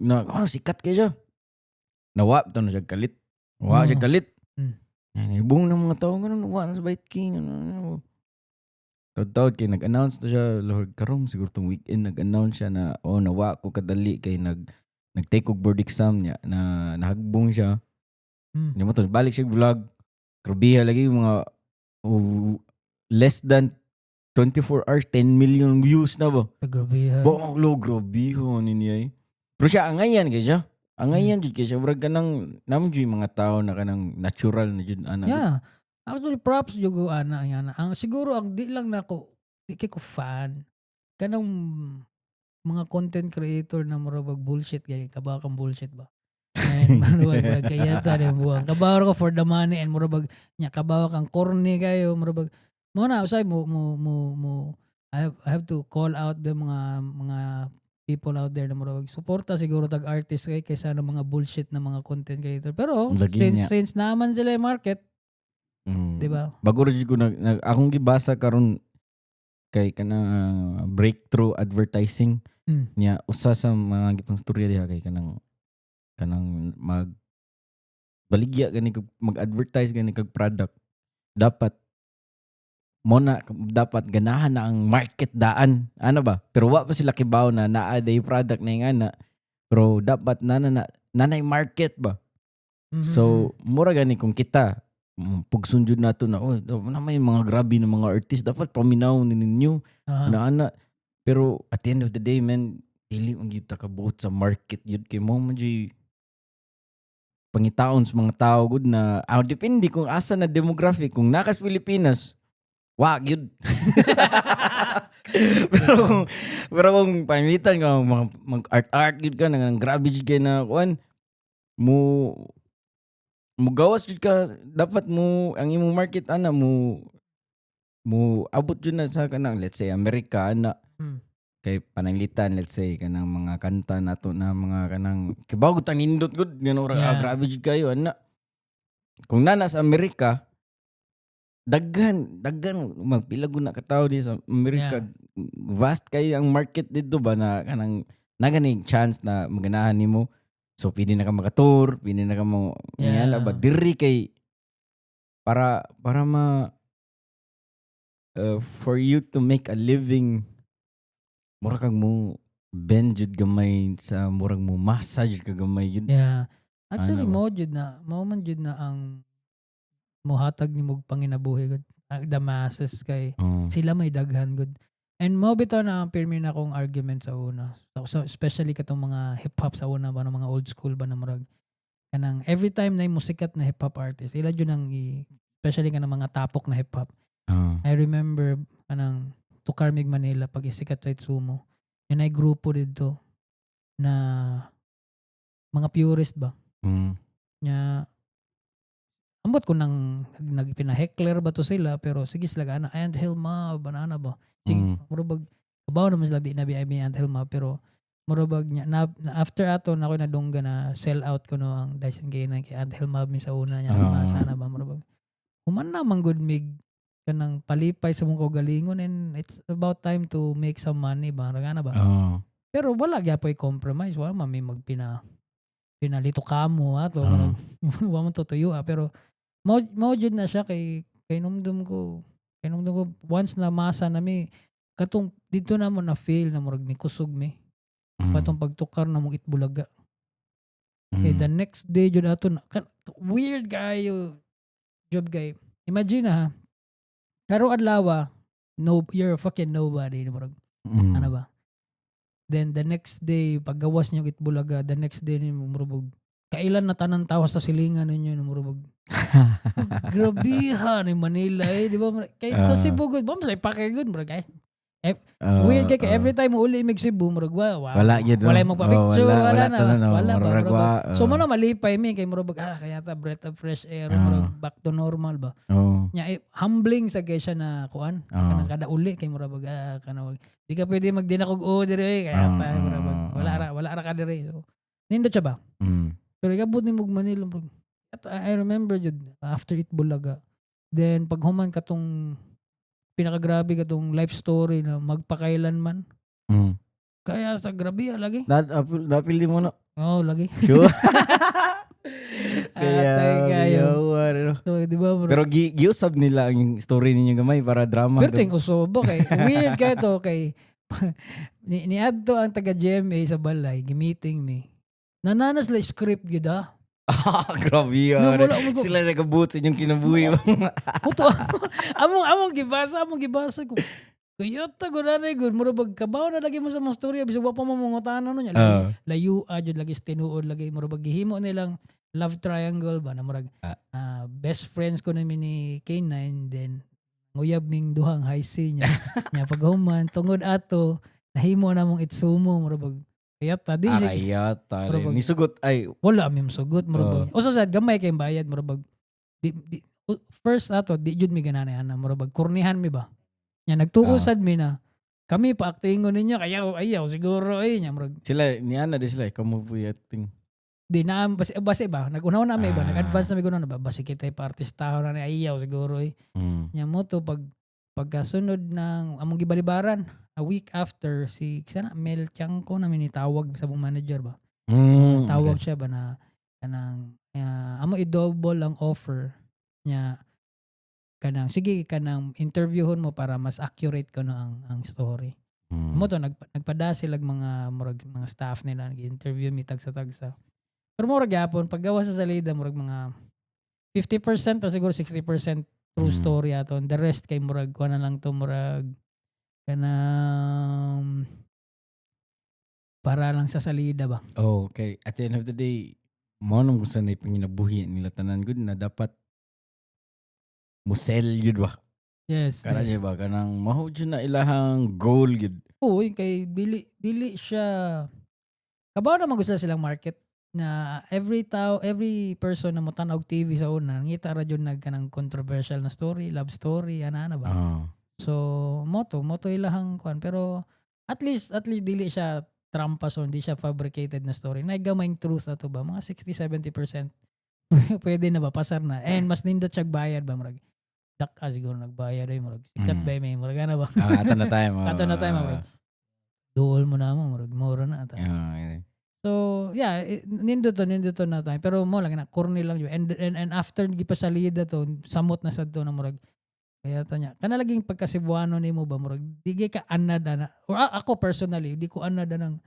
na oh, sikat kay siya. Nawa to na siya kalit. Wa siya kalit. Yan, ibong ng mga tao ganun, wa na sa Bite King ano, ano. Tawad kay nag-announce na siya, Lord, karon siguro tong weekend nag-announce siya na oh nawa ko kadali kay nag-take og board exam niya na nahagbong siya. Niya mo to balik siya vlog. Grabe lagi yung mga oh, less than 24 hours 10 million views na ba. Grabe ha. Bo, lo grabe ho ni niya eh. Pero siya angayan kay siya. Angayan jud kay siya. Murag kanang nam jud yung mga tao na kanang natural na jud ana. Yeah. Actually, props jud ko ana ana. Ang siguro ang di lang nako, di kay ko fan kanang mga content creator na murag bullshit gani, kabaw kang bullshit ba. And murag kayata ni buang. Kabaw ko for the money and murag nya kabaw kang corny kayo, murag mo na usay mo mo mo mo I have to call out the mga people out there na murag suporta siguro tag artist kay kaysa ng mga bullshit na mga content creator. Pero Lagi since niya. Since naman sila yung market, di ba? Bago ra jud ko nag akong gibasa karon kay kanang breakthrough advertising niya, usa sa mga gipang storya diha kay kanang mag baligya gani kag mag-advertise gani kag product, dapat mo na dapat ganahan na ang market daan, ano ba, pero wa pa sila kibaw na naa day product na yung ana, pero dapat na nanay market ba. So, mura gani kung kita, pugsun jud nato na, oh, na may mga grabe na mga artist, dapat paminaw ni ninyo, na ana. Pero at the end of the day, man, dili man gyud ta kabuot sa market yun kay mo man jud pangitaon sa mga tao gud na depende kung asa na demographic. Kung nakas Pilipinas, wa gyud. Pero kung panglitan ka mga mag art art gyud ka nang grabe jud kay na kuan mo mo gawas jud ka, dapat mo ang imong market ana mo mo abot jud na sa kanang, let's say, Amerika ana. Kay pananglitan, let's say, kanang mga kanta nato na mga kanang kibaw gud tang nindot gud ngano ra. Grabe jud kayo ana. Kung nana sa Amerika, daghan daghan, magpila gud na ka tawo di sa Amerika. Vast kay ang market dito ba na kanang naganing chance na maganahan nimo, so pwede na ka maka-tour, pwede na ka mo yeah. Ba diri kay para ma for you to make a living, mura kang mo bend jud gamay sa murag mo massage ka gamay yun. Yeah. Actually, Ano ba? mo jud na, mo man jud na ang mohatag nimo og panginabuhi gud. Ang the masses kay sila may daghan gud. And mo bitaw na ang pirmi na akong argument sa una. So, especially katong mga hip hop sa una ba na mga old school ba na murag kanang every time na musikat na hip hop artist, ila jud ang especially kanang mga tapok na hip hop. I remember kanang tukar mig Manila pag isikat sa Itsumo. Yun ay grupo dito na mga purist ba. Nya ambot ko nang nagpina-heckler ba to sila, pero sige sila ana Ant Hill Mob ana ba. Sige, murag bag kabaw naman sila di na bi Ant Hill Mob, pero murag bag nya na after ato na ako nadungga na sell out ko no ang Dyson K9 kay Ant Hill Mob mi sa una niya. Sana ba murag bag human na man gud mig kanang palipay sa mong kaugalingon and it's about time to make some money ba, ana ba. Pero wala gyapoy compromise, wala man may magpina pinalito kamo ato, wa man tutuyo ah. Pero mao jud na siya kay kay numdum ko once na masa na mi katong dito na mo na feel na murag ni kusog mi katong pagtukar na mong Eat Bulaga. Eh, the next day jud ato na, weird kayo job kay imagine ha, karong adlaw, no, you're a fucking nobody, murag ano ba. Then the next day paggawas niyo Eat Bulaga, the next day ni murag kailan na tanan tawas sa silingan ninyo no, murag grabiha ni Manila eh, di ba? Kay sa Cebu gud ba sa ipake gud, murag ay weird kay every time mo uli mig Cebu, murag wa, Wala gyud, no? wala magpa-picture, Oh, wala, wala, na tanan, no? wala ba, Murag murag so mo na malipay mi kay murag kaya ta breath of fresh air, murag back to normal ba. Nya eh, humbling sa kay siya na kuan kanang kada uli kay murag kanang di ka pwede magdinakog o dire eh, kaya ta murag wala ra ka dire, so nindot siya ba. Pero ikabot ni mog Manila, murag at I remember jud after Eat Bulaga, then pag human katong pinakagrabe katong life story na magpakailanman kaya sa grabe ah, lagi. Napili mo na. Oh, lagi. Sure. Atay kayo. Kaya, So, di ba, bro? pero giusab nila ang story ninyo gamay para drama. Pero ting uso ba kay weird kay to kay ni adto ang taga GMA sa balay, gi-meeting me. Nananas la script gid ah. Grabe No, yun. wala mo ko. Sila nagabot sa inyong kinabuhi. Muto among gibasa ko. Kuyota ko na gud, mura bag kabaw na lagi mo sa mga storya bisag wa pa mo mangutana no niya. Lagi layo jud lagi sa tinuod lagi mura bag gihimo nilang love triangle ba na murag best friends ko namin ni K9, then nguyab ming duhang high C niya nya paghuman tungod ato nahimo na mong itsumo, murag bag kaya ta di Ah, kaya ta. Murag Nisugot ay wala mi sugot, murag bag usa sad gamay kay bayad, murag bag di first ato di jud mi ganana ana, murag bag kurnihan mi ba nya nagtuo sad mi na kami pa aktingon ninyo kaya ayaw siguro ay nya murag Sila niana di sila ikaw mo acting. Di na basi, basi ba nag-unaw na mi ba, nag-advance na mi kuno na ba basi kita pa artista na ni ayaw siguro eh. Nya mo to pag pagkasunod ng among gibalibaran a week after, si sana Mel Tiangco na minitawag sa mong manager ba. Tawag siya ba na kanang amo i-double ang offer niya, kanang sige kanang interviewhon mo para mas accurate kuno ang story. Mo to nagpada sila mga murag mga staff nila, nag-interview mi tagsa-tagsa. Pero murag gyapon paggawa sa salida murag mga 50% or siguro 60% true story ato. And the rest kay murag kuha na lang to, murag kanang para lang sa salida ba. Oh, okay. At the end of the day, mo nang gusto na ipanginabuhi nila tanan gud na dapat mo sell yun ba? Yes. Kana Yes. ba kanang mao jud na ilahang goal gyud. Oo, yun kay dili dili siya kabaw naman gusto silang market na every tao, every person na motanaw og TV sa una, ngita ra jud nag kanang controversial na story, love story, ana ana ba. So moto ilahang kuan, pero at least dili siya trampas o hindi siya fabricated na story. Naigamayng truth ato ba, mga 60 70% pwede na ba, pasar na. And mas nindot siya bayad ba, murag dak ah, siguro nagbayad ay murag sikat ba may murag ana ba. Ah, ato na tayo. Ato na tayo, murag duol mo na mo, murag mura na ata. So, yeah, nindot to na time. Pero mo lang na corny lang yun. And after gipasalida to, samot na sad to na murag kaya ta niya. Kana laging pagka-Cebuano nimo ba, murag di gyud ka anad ana. Or ako personally, di ko anad anang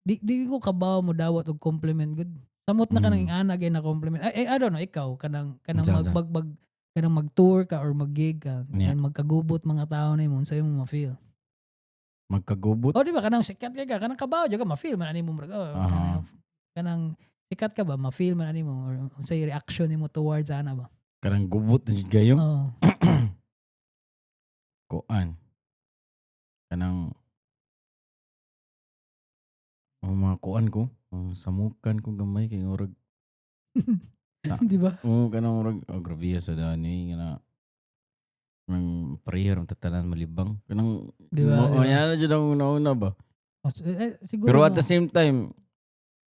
di ko kabaw mo dawat og compliment gud. Samot na kanang ana gyud na compliment. Ay, I don't know, ikaw kanang Unsa, mag, unsa? mag, kanang mag-tour ka or mag-gig ka Yeah. and magkagubot mga tao nimo, unsa imong ma-feel? Magkagubot. O di ba kanang sikat ka, kanang kabaw jud ka ma-feel man ani mo murag oh, kanang sikat ka ba ma-feel man ani mo or unsay reaction nimo towards ana ba? Kanang gubot na jud kayo. Oh. Kuan. Kanang oh, mga kuan ko. Oh, samukan ko gamay kay murag Di ba? Oh, kanang murag oh, grabe sa dani kana nang prayer ang tatanan malibang. Kanang Di ba? Mo, Di oh, ba? yan na jud ang una-una ba. Oh, siguro Pero at the same time,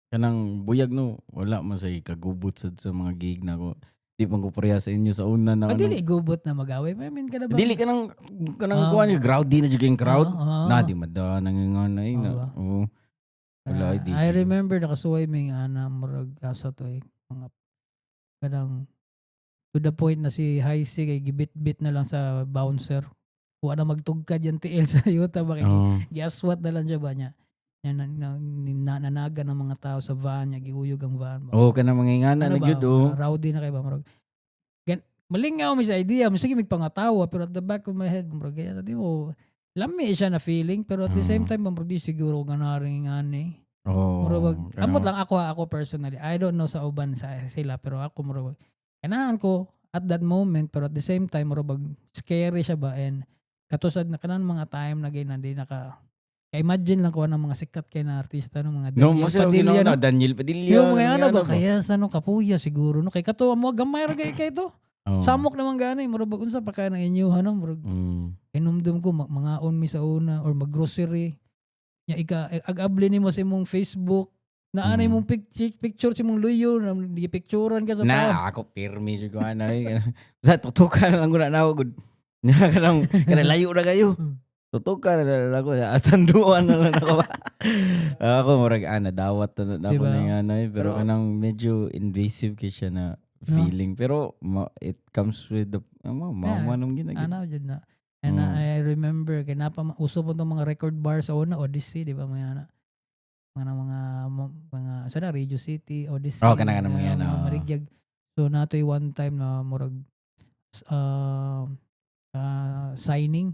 kanang buyag no, wala man say kagubot sad sa mga gig na ko. Di man ko pareha sa inyo sa una na Ah, kanang- dili gubot na mag-away. I mean, ka na ba? Dili kanang kanang kuan crowd di na jud kayong crowd. Na di mada nangingan ay na. Oo ba? Oo. Wala ay di. I jud. remember nakasuway mi nga ana murag asa to eh mga kanang to the point na si Heise kay gibit-bit na lang sa bouncer. Wa na magtugkad yan tiil sa yuta ba kay giaswat na lang siya ba niya. Nya na, nanaga ng mga tao sa van niya, giuyog ang van ba. Oo, kanang mga ingana Ano na ba, gyud oh. rowdy na kay ba murag. Malingaw mi sa idea, sige magpangatawa, pero at the back of my head murag kaya di mo lami siya na feeling, pero at the same time murag di siguro ganaring ani. Oo. Murag amot lang ako ha, ako personally. I don't know sa uban sa sila, pero ako murag ganahan ko at that moment, pero at the same time murag scary siya ba, and katusad na kanan mga time na ganyan di naka kay imagine lang ko ng mga sikat kay na artista no, mga No, Daniel mo sila Padilla, ginawa no? na Daniel Padilla. Yung mga ano ba ba? kaya sa no kapuya siguro no, kay kato mo gamay ra kay kay to. Oo. Samok naman gani, murag bag unsa pa kaya ng inyo ano, murag hinumdum ko mangaon mi sa una or maggrocery nya ika ag-abli nimo sa imong Facebook na ana imong picture sa imong luyo na gipicturean ka sa tao. Na ako pirmi jud ko ana eh. Sa tutukan lang ko na nako gud. Nya kanang layo na kayo. Tutukan na lang ako atanduan na lang ako. Ako murag ana dawat na ako Diba? na nga na eh. Pero kanang medyo invasive kay siya na No? feeling, pero it comes with the Yeah, mao man ginag Ana jud na. And I remember kay napa uso pa tong mga record bar sa una, Odyssey, di ba mga ana? Mga sa na Radio City, Odyssey. Oh, kana mga yan, mga oh. marigyag. So natoy one time na murag signing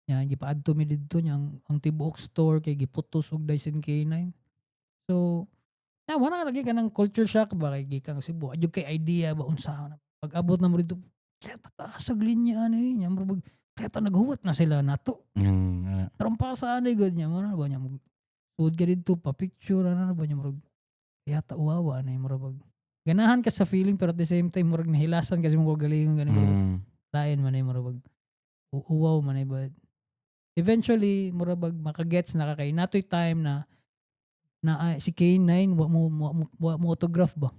nya gipaadto mi didto nya ang tibuok store kay giputos og Dyson K9. So Na wala lagi ka ng culture shock ba kay gikan Cebu. Adyo kay idea ba unsa na. Pag abot na mo dito, kaya taas sa linya ani nya, murag kaya ta naghuwat na sila nato. Trampasa ani gud niya mo na ba niya, sud ka didto pa picture ana na ba niya, murag kaya ta uwawa ani, murag ganahan ka sa feeling, pero at the same time murag nahilasan kasi mo galingon gani, murag lain man ay, murag uwaw man ay, but eventually murag makagets na ka kay natoy time na na ay, si K9 wa mo autograph ba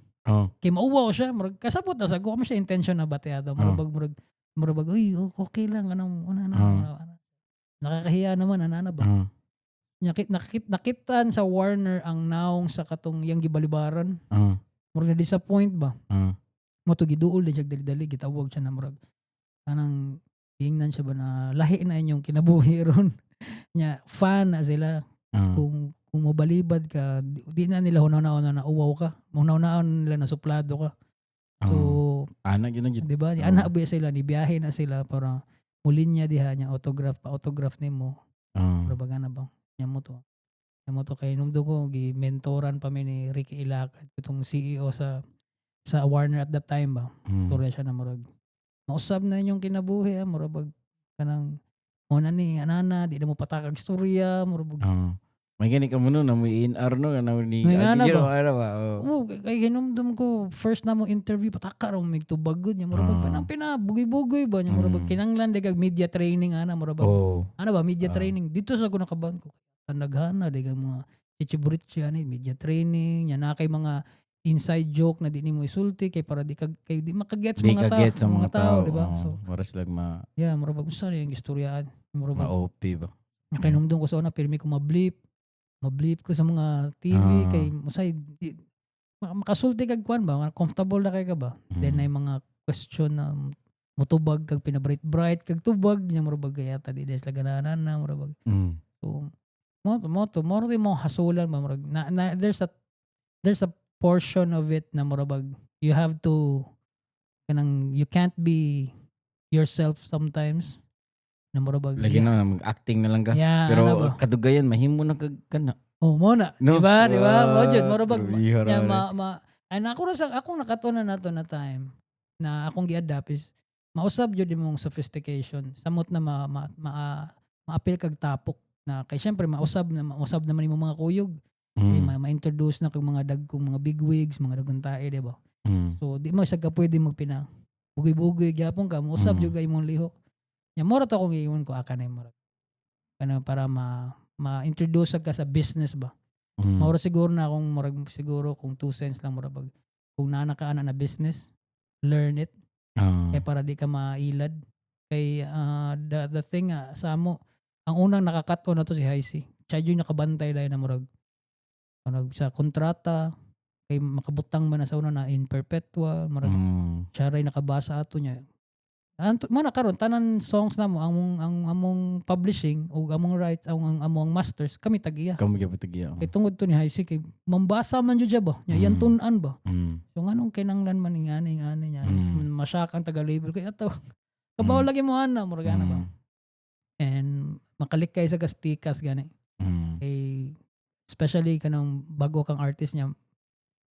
kay mauwaw siya, murag kasabot na sa ko siya intention na bateado, murag murag uy, okay lang anong ano ano, ano, ano. Nakakahiya naman ana na ba. Nakit nakitan sa Warner ang naong sa katong yang gibalibaran, murag na disappoint ba. Mo to giduol din siya dali-dali, gitawag siya na murag kanang gingnan siya ba na lahi na inyong kinabuhi ron nya, fan na sila. Kung mobalibad ka, di na nila hunaw-naon na uwaw ka, hunaw-naon nila na suplado ka, so Ana gyud na gyud. Di ba? Ana ba sila, ni biyahe na sila para mulinya diha niya, autograph pa autograph nimo. Pero baga na ba nya mo to kay numdo ko gi mentoran pa mi ni Ricky Ilacad, itong CEO sa Warner at that time ba. Storya siya na murag mausab na inyong kinabuhi, ah, murag bag kanang mo na ni anana, di na mo patakag istorya, murag May gani ka mo no, na may A&R no, na ni May ngana ba? Ano ba? Oh. Oh, kay hinumdum ko first na mo interview, pataka ra mig tubag gud niya, murag panang pina bugoy-bugoy ba niya, murag kinanglan di kag media training ana, murag ano ba, media training dito sa ko nakaban ko naghana di kag mga chichiburitsi ani media training nya na kay mga inside joke na di nimo isulti kay para di kag kay di makagets Di mga ka tao get sa mga tao, di ba? So mura sila ma yeah, murag unsa ni ang istoryaan, murag ma-OP ba. Kay numdum ko sa una, pirmi ko mablip. Mablip ko sa mga TV kay musay di, makasulti kag kuan ba, comfortable na kay ka ba. Then ay mga question na mutubag kag pina-bright bright kag tubag nya, murag bag kaya ta di sila ganahan na murag bag. So mo to mo hasulan ba, murag na there's a portion of it na murag bag you have to kanang you can't be yourself sometimes na murag bag Lagi na mag-acting na lang ka. Yeah, Pero ano ba? Kadugayan mahimo na kag kana. Oh, mo na. No? Di ba? Di ba? Mo jud, mura bag Grabe, nya ma ma and ako ra sa akong nakatunan nato na time na akong gi-adapt is mausab jud imong sophistication samot na ma maapil kag tapok na kay syempre mausab na mausab naman imong mga kuyog. Kay ma-introduce na kag mga dagkong mga big wigs, mga dagkong tae, di ba? So di mo sa ka pwede magpina bugoy-bugoy gyapon ka, mausab jud kay imong lihok nya. Mura to akong giingon ko aka na mura kana para ma ma-introduce ka sa business ba. Maura siguro na akong murag siguro kung 2 cents lang, mura bag kung naa ka ana na business, learn it kay para di ka mailad kay the thing sa amo ang unang nakakat-on na to si Haisi, siya yung nakabantay dahil na murag sa kontrata kay makabutang man na sa una na in perpetua, murag siya ray nakabasa ato niya. Anto mo na karon tanan songs namo, ang among publishing o among rights, ang among masters, kami tag-iya. Kamo gyud tag-iya. Kay tungod to ni Haisi, kay mambasa man jud siya ba nya, yan tun-an ba. So nganong kinanglan man ing ani ing ani niya, masyak ang taga-label kay ato kabaw lagi mo ana, murag ana ba. And makalikay sa gastikas gani kay especially kanang bago kang artist niya,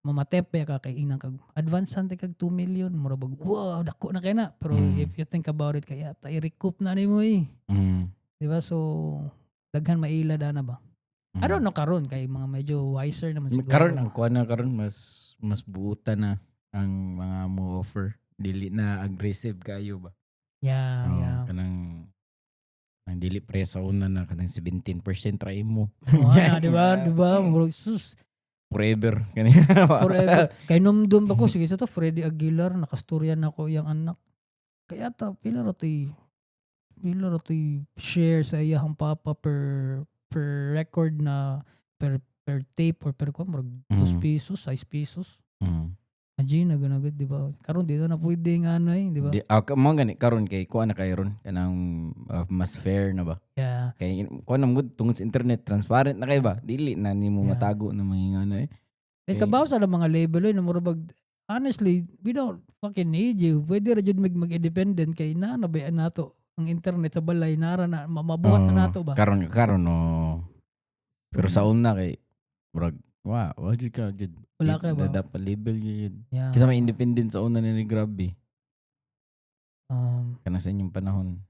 mamatepe ka kay inang kag advance ante kag 2 million, mura bag wow, dako na kay na, pero if you think about it, kaya ta i-recoup na nimo eh, di ba? So daghan maila na ba. I don't know karon kay mga medyo wiser naman siguro. Karon ang kuan na karon mas mas buutan na ang mga mo offer. Dili na aggressive kayo ba. Oh, kanang ang dili pre sa una na kanang 17% try mo. Oh, ana, di ba? Di ba? Murag, sus, Forever kani. Forever. Kay numdum ba ko, sige sa to, Freddie Aguilar, nakastorya na ko iyang anak. Kaya ta, pila ra to'y share sa iyang papa per record na per tape or per kuan, murag 2 pesos, 6 pesos. Imagine na ganagad, di ba? Karon di na pwede nga ano eh, di ba? Di, mo gani karon kay kuan na kay ron kanang mas fair na ba? Yeah. Kay kuan na mo tungod sa internet, transparent na kay ba? Dili na nimo matago na mga ngana eh. Eh, kabaw sa mga label eh, na murag bag, honestly, we don't fucking need you. Pwede ra jud mag-independent kay na nabayan nato ang internet sa balay, nara na mabuhat na Oo, nato ba. Karon karon no. Pero sa una kay murag Wa jud ka jud. Wala ka ba? Dapat label jud. Yeah. Kasi may independent sa una ni grabe. Kana sa inyong panahon.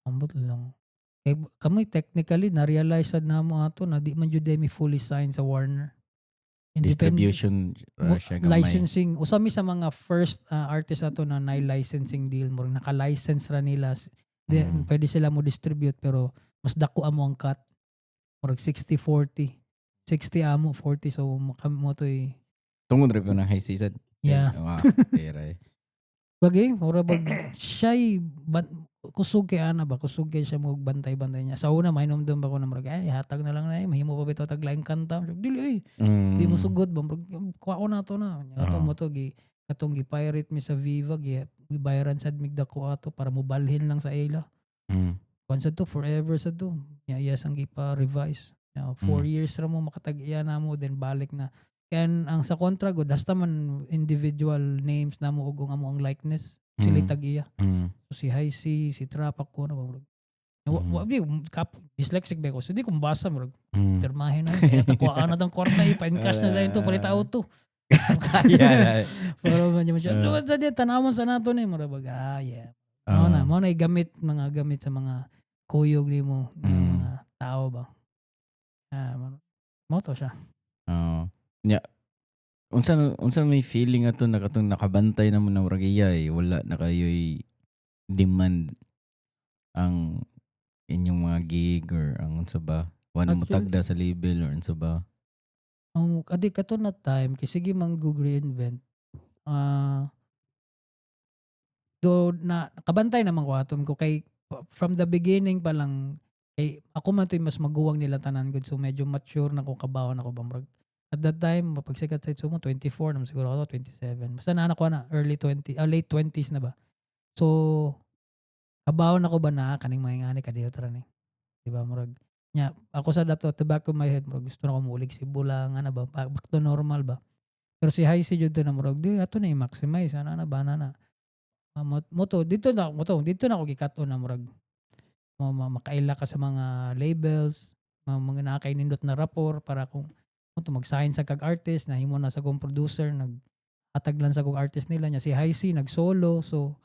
Ambot lang. Kay kami technically na-realize sad namo ato na di man jud mi fully signed sa Warner. Distribution siya gamay. Licensing, usa mi sa mga first artist ato na na licensing deal mo, naka-license ra nila. Pwede sila mo distribute pero mas dako amo ang cut. Murag 60-40. 60 amo, 40, so mo to'y Tungod ra pa ng high season. Yeah. Wow, tira eh. Bagay, mura bag siya'y ban, kusog kay ana ba, kusog kay siya mo bantay-bantay niya. Sa una mainumdum ba ko na murag ay hatag na lang na ay mahimo pa bitaw tag laing kanta. Murag, dili ay, di mo sugot ba, murag kuha ko na to na. Nya ato mo to gi katong gi-pirate mi sa Viva, gi gibayaran sad mig dako ato para mobalhin lang sa ila. Kuan sad to, forever sad to. Nya iya sang gipa-revise. Nya 4 years ra mo makatag-iya na mo, then balik na. Kaya ang sa kontra gud hasta man individual names namo ug ang amo ang likeness sila tag-iya. So si Hi-C, si Trap, ako na ba murag. Wa di kap dyslexic ba ko. So di ko mabasa, murag pirmahin na. Kaya takuhaan na tang kwarta eh. Pa-encash na dahil to palit auto. Pero man siya. Sa di tanawon sa nato ni murag bag, ah yeah. Mao na gamit mga gamit sa mga kuyog nimo nga mga tao ba. Ah, mao to siya. Oo. Nya unsa may feeling ato na katong nakabantay na mo na murag iya eh, wala na kayo'y demand ang inyong mga gig or ang unsa ba? Wala mo tagda sa label or unsa ba? Ang adi kato na time kay sige man gug reinvent. Ah, do na kabantay naman ko aton ko kay from the beginning pa lang kay ako man to'y mas maguwang nila tanan gud, so medyo mature na ko, kabaw na ko ba. Murag at that time mapagsikat sa Itsumo, 24 naman siguro ako, 27, basta na ko na early 20, late 20s na ba. So kabaw na ko ba na kaning mga ingani kadiyot ra ni, di ba? Murag nya ako sa dato, at the back of my head, murag gusto na ko muulig Cebu lang ana ba, back to normal ba. Pero si Hi-C jud to na murag di ato na i-maximize ana na ba na na. Ah, mo to dito na ako gikat-on na murag mo makaila ka sa mga labels, mga nakakainindot na rapport para kung mo to mag-sign sa kag artist na himo na sa kong producer, nag hatag lang sa kong artist nila. Nya si Hi-C nag solo, so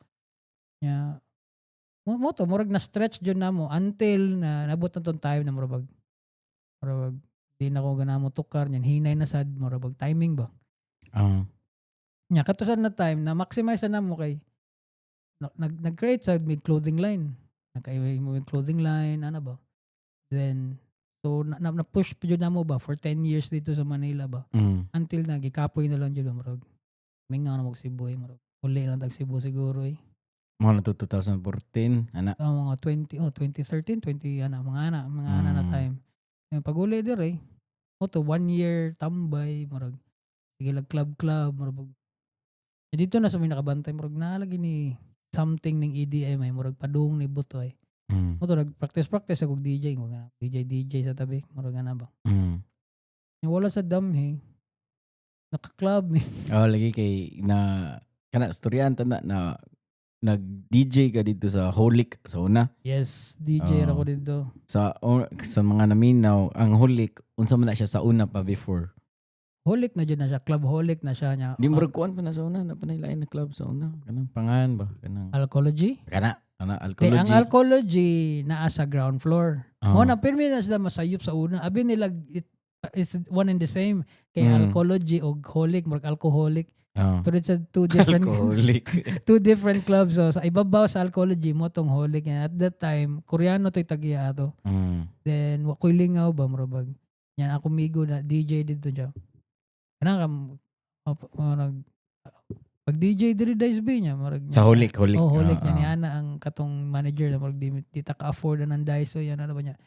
nya mo to murag na stretch jud namo until na nabot na tong time na murag di na ko gana mo tukar nyan, hinay na sad, murag timing ba. Nya kato sad na time na maximize na namo kay nag-create sad mig clothing line, nagkaiwa mo yung clothing line ana ba. Then so na push pa jud namo ba for 10 years dito sa Manila ba until na gikapoy na lang jud ba, murag mingaw na mag Cebu eh, murag uli lang tag Cebu siguro eh. Mo na to 2014 ana. Ah, mga 20, oh, 2013, 20 ana, mga ana na time. Yung pag uli dire mo to one year tambay, murag sige lag club club, murag eh, dito na sa may nakabantay, murag naalagi ni something ning EDM ay murag padung ni buto ay. Mo to nag practice practice ako DJ, mga DJ DJ sa tabi, murag ana ba. Yung wala sa damhi, naka-club mi. Oh, lagi kay na kana storyan ta na, na nag DJ ka dito sa Holic sa una. Yes, DJ ra ko dito. Sa mga naminaw, ang Holic unsa man na siya sa una pa before? Holic na jud na siya, club Holic na siya niya. Di mo kuan pa na sa una, na panay na club sa una. Kanang pangan ba? Kanang Alcology? Kana Kay ang alcohology. Alcology naa sa ground floor. Mo na pirmi na sila masayop sa una. Abi nila it's one and the same. Kay Alcology og Holic, murag alcoholic. Pero it's a two different Alcoholic. two different clubs. So sa ibabaw sa Alcology mo tong Holic. And at that time, Koreano to'y tagiya ato. Then wa ko'y lingaw ba, murag yan ako migo na DJ dito siya. Kana ka murag pag DJ diri dice B niya murag Sa Holic, Holic. Oh, Holic niya ni ana ang katong manager na murag di ta ka-afford na ng Daiso yan ano ba niya.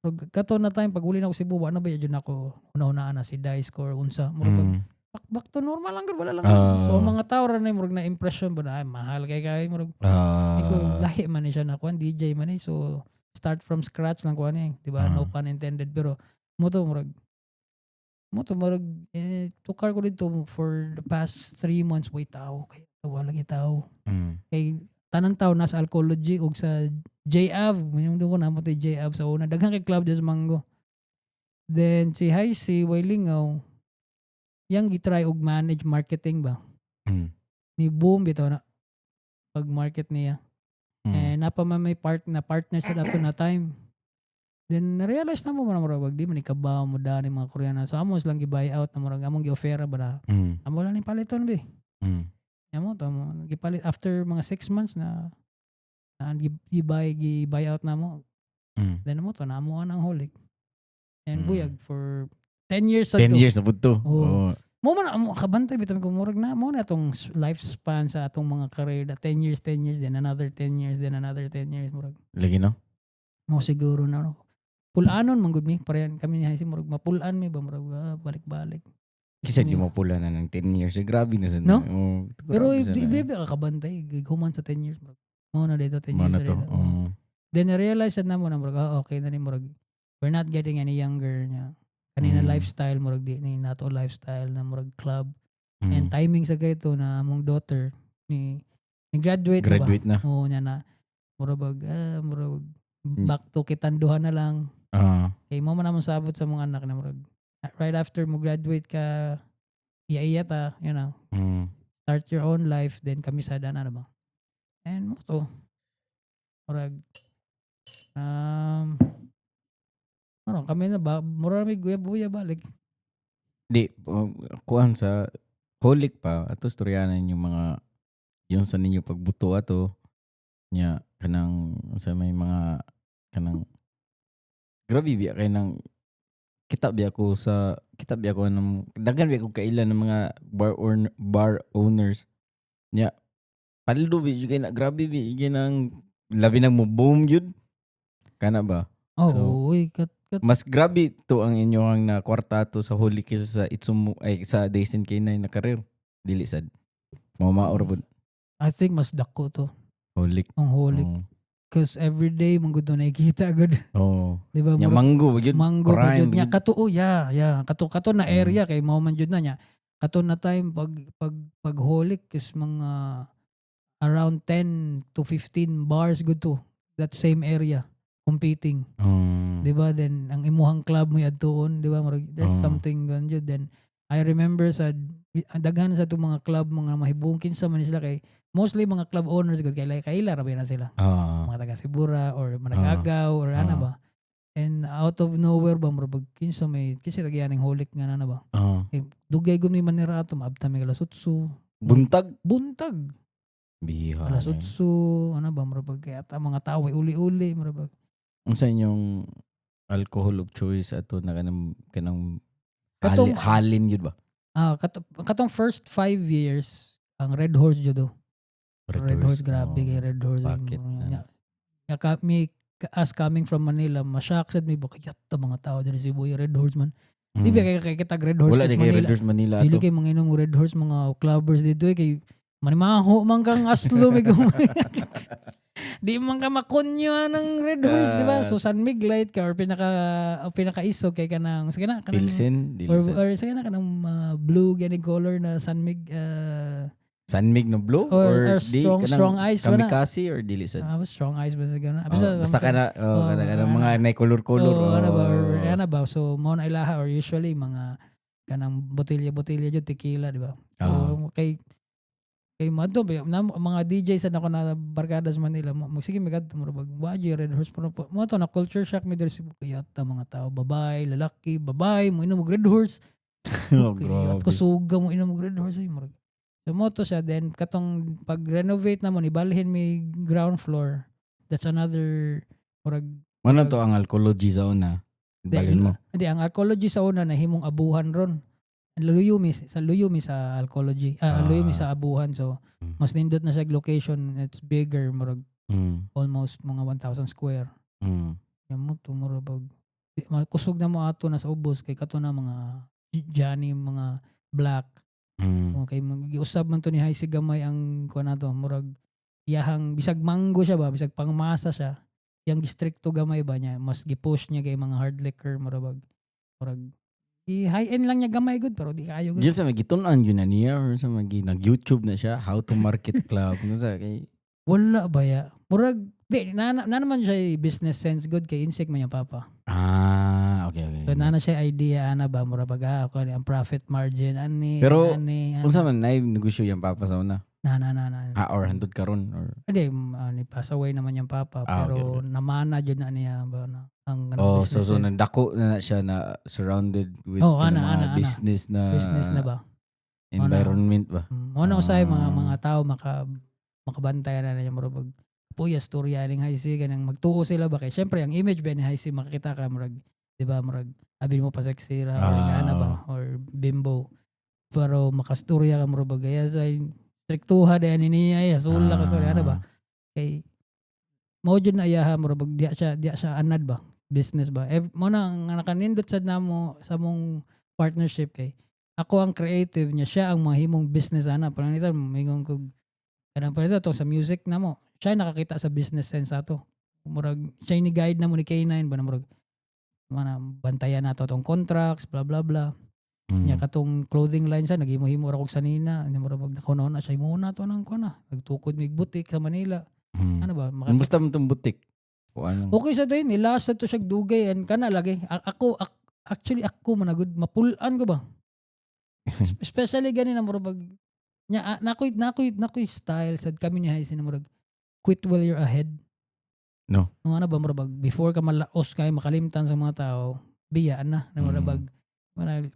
Murag kato na time pag uli na ako Cebu, wa na ba yun ako una-unaan na si Dice or unsa. Murag back to normal lang gud, wala lang. So ang mga tao ra na murag na impression ba na ay mahal kay kay murag iko lahi man ni siya na kuan DJ man ni, so start from scratch lang kuan eh, di ba? No pun intended, pero mo to murag eh, tukar ko dito for the past 3 months, way tao kay wala lagi tao kay tanan tao nasa Alcology ug sa J-Av. Minum ko na mo J-Av sa una, daghan kay club sa Mango. Then si Haisi, way lingaw, yang gitry og manage marketing ba. Ni boom bitaw na pag market niya. Eh napa man may part na partner sa dato na time. Then na-realize na mo man, murag di man ikabaw mo dani mga Koreano. So amo lang gi-buy out na, murag among gi-offera ba na amo lang ni paliton be. Amo to mo gipalit after mga 6 months na na gi-buy out na mo. Then mo to na amo ang Holic. And buyag for 10 years sa 10 to. Years na pud to. Oo. Oo. Mo man amo kabantay bitaw ko, murag na mo na atong lifespan sa atong mga career na 10 years, 10 years, then another 10 years, then another 10 years, murag Lagi, no? mo siguro na, no. Pulanon man gud mi, parehan kami ni Haisi, murag mapulaan mi ba, murag balik-balik. Kasi di mo pula na ng 10 years. Eh, grabe na sa No? Oo, Pero grabe sa di na. di ba ka kabantay human sa 10 years, murag mo na dito 10 Mo years na na to. dito. Oo. Then na-realize na mo na murag okay na ni, murag we're not getting any younger niya. Kanina lifestyle, murag di ni nato lifestyle na murag club. And timing sa kayto na among daughter ni graduate na ba? Graduate na. Oo, niya na murag murag back to kitanduhan na lang. Kay mo man among sabot sa mga anak na murag right after mo graduate ka, iya-iya ta, start your own life, then kami sa dana na ba. And mo to murag ano kami na ba, murag may guya-buya balik. Di, kuan sa Holic pa, ato storyanan yung mga yung sa ninyo pagbuto ato nya kanang sa may mga kanang grabe biya kay nang kita biya ko sa kita biya ko ng daghan biya ko kaila ng mga bar owners nya paldo bi jud kay na, grabe bi jud nang labi nang mo boom jud kana ba. Oh, So, uy, kat, kat, mas grabe to ang inyong na kwarta to sa Holic kaysa sa Itsumo ay sa Daisen K9 na career, dili sad mo maor pud? I think mas dako to Holic. ang Holic. 'Cause every day man gud to nakikita gud. Di ba? Nya Murag mango ba jud? Mango pa Prime jud niya jud. kato, oh, yeah, kato kato na area kay mao man jud na niya kato na time pag Holic is mga around 10 to 15 bars gud to that same area competing, di ba? Then ang imuhang club mo adtuon, di ba? Murag there's something gan jud. Then I remember sa daghan sa itong mga club, mga mahibong kinsa man sila, kay mostly mga club owners gud kay kaila ra ba na sila, mga taga Sibura or Managagaw or ano ba. And out of nowhere ba, murag kinsa may kinsa tagiyaning Holic nga na ba. Eh, dugay gud mi manira ato, maabta mi alas 8. Buntag. Buntag. Biha. Alas 8 ano ba, murag kaya ta mga tao ay uli-uli murag. Unsa inyong alcohol of choice ato na kanang Katong halin yun ba? Ah, katong first 5 years ang Red Horse jud oh. Red Horse, grabe kay Red Horse. Bakit? Nya, nya ka, mi as coming from Manila, ma-shock sad mi ba kay yatta mga tao diri sa Cebu, Red Horse man. Di ba kay kitag Red Horse Wala sa di kay Manila? Red Horse Manila Dili ato. kay manginom og Red Horse mga clubbers dito eh, kay manimaho man kang aslo may gumay. Di man ka makonyo ng Red Horse, di ba? Ah. So San Mig Light ka or pinaka o pinakaisog kay kanang sige na kanang Pilsen, dili or, sa or sige na kanang blue gani color na San Mig San Mig no blue or di strong kanang strong ice ba na? Kamikaze or dili sa Ah, strong ice ba sa gana? Oh, basta ka na oh, Oh, kana ano. mga nay color-color. Oh, ano ba or Oh. ano ba, so mao na ilaha or usually mga kanang botelya-botelya jud, tequila, di ba? So kay kay madto ba na, mga DJ sa nako na barkada sa Manila mo magsige mi kadto, murag wa jud Red Horse pero mo to na culture shock mi diri sa Cebu, kaya ta mga tao, babae, lalaki, babae mo inom og Red Horse. Oh, Okay, grabe. at kusuga mo inom og Red Horse ay murag. So mo to siya, then katong pag renovate na mo ni balhin may ground floor. That's another murag Mano to ang alcohology sa una? Balhin mo. Hindi, ang alcohology sa una nahimong abuhan ron. Luyo mi sa luyo mi sa alcohology. Ah, luyo mi sa abuhan. So mas nindot na siya og location. It's bigger, murag almost mga 1,000 square. Yan mo to murag bag kusog na mo ato na sa ubos kay kato na mga Johnny, mga black. Okay, giusab man to ni Haisi gamay ang kuan nato, murag iyahang bisag mango siya ba, bisag pangmasa siya. Yang gistrikto gamay ba niya, mas gipush niya kay mga hard liquor, murag murag i high end lang niya gamay gud pero di kayo gud. Diyan sa may gitun-an yun na niya or sa may nag-YouTube na siya how to market club no sa kay Wala ba ya? Murag di na, na naman siya business sense good kay insect man yung papa. Ah, okay. So Naa na siya idea ana ba, mura pag ako ni ang profit margin ani Pero, ani, ani. Unsa man nay negosyo iyang papa sa una? Na na na na. Ah, or hantod karon or Hindi, ni pass away naman yung papa, Ah, pero okay. namana jud na niya ba na ang kanang Oh, so business so eh. nandako na siya na surrounded with Oh, kanang ana, mga ana, ana. business na Business na ba? Environment ba? Mo na usay mga Ah. mga tao makabantay na niya, murag pag puya storya ning High kanang magtuo sila ba, kay syempre ang image ba ni High makakita ka, murag, di ba, murag abi mo pa sexy ra or ana ba or bimbo, pero makastorya ka, murag gaya sa striktuha dayon ni niya ay sula ka storya ana ba, kay mao jud na iyaha, murag diya siya anad ba, business ba. Eh, mo na ang nakanindot sad namo sa mong partnership, kay ako ang creative niya, siya ang mahimong business ana. Pananglitan mingon kog kanang pananglitan to sa music namo, siya nakakita sa business sense ato. Murag siya ni guide namo ni K9 ba na murag mana bantayan nato tong contracts, blah blah blah. Nya katong clothing line siya naghimo-himo ra kog sanina nya, murag nako na siya muna to nang kuan na nagtukod mig boutique sa Manila. Ano ba makakita. Kumusta man tong boutique? O anong Okay sa din, nilast to siya dugay and kana lagi. Ako, actually ako man gud mapulan ko ba. Especially gani na murag nya nakoy style sad kami ni Haisi na murag quit while you're ahead. No. Nga ano ba, murag before ka malaos kay makalimtan sa mga tao, biya na na murag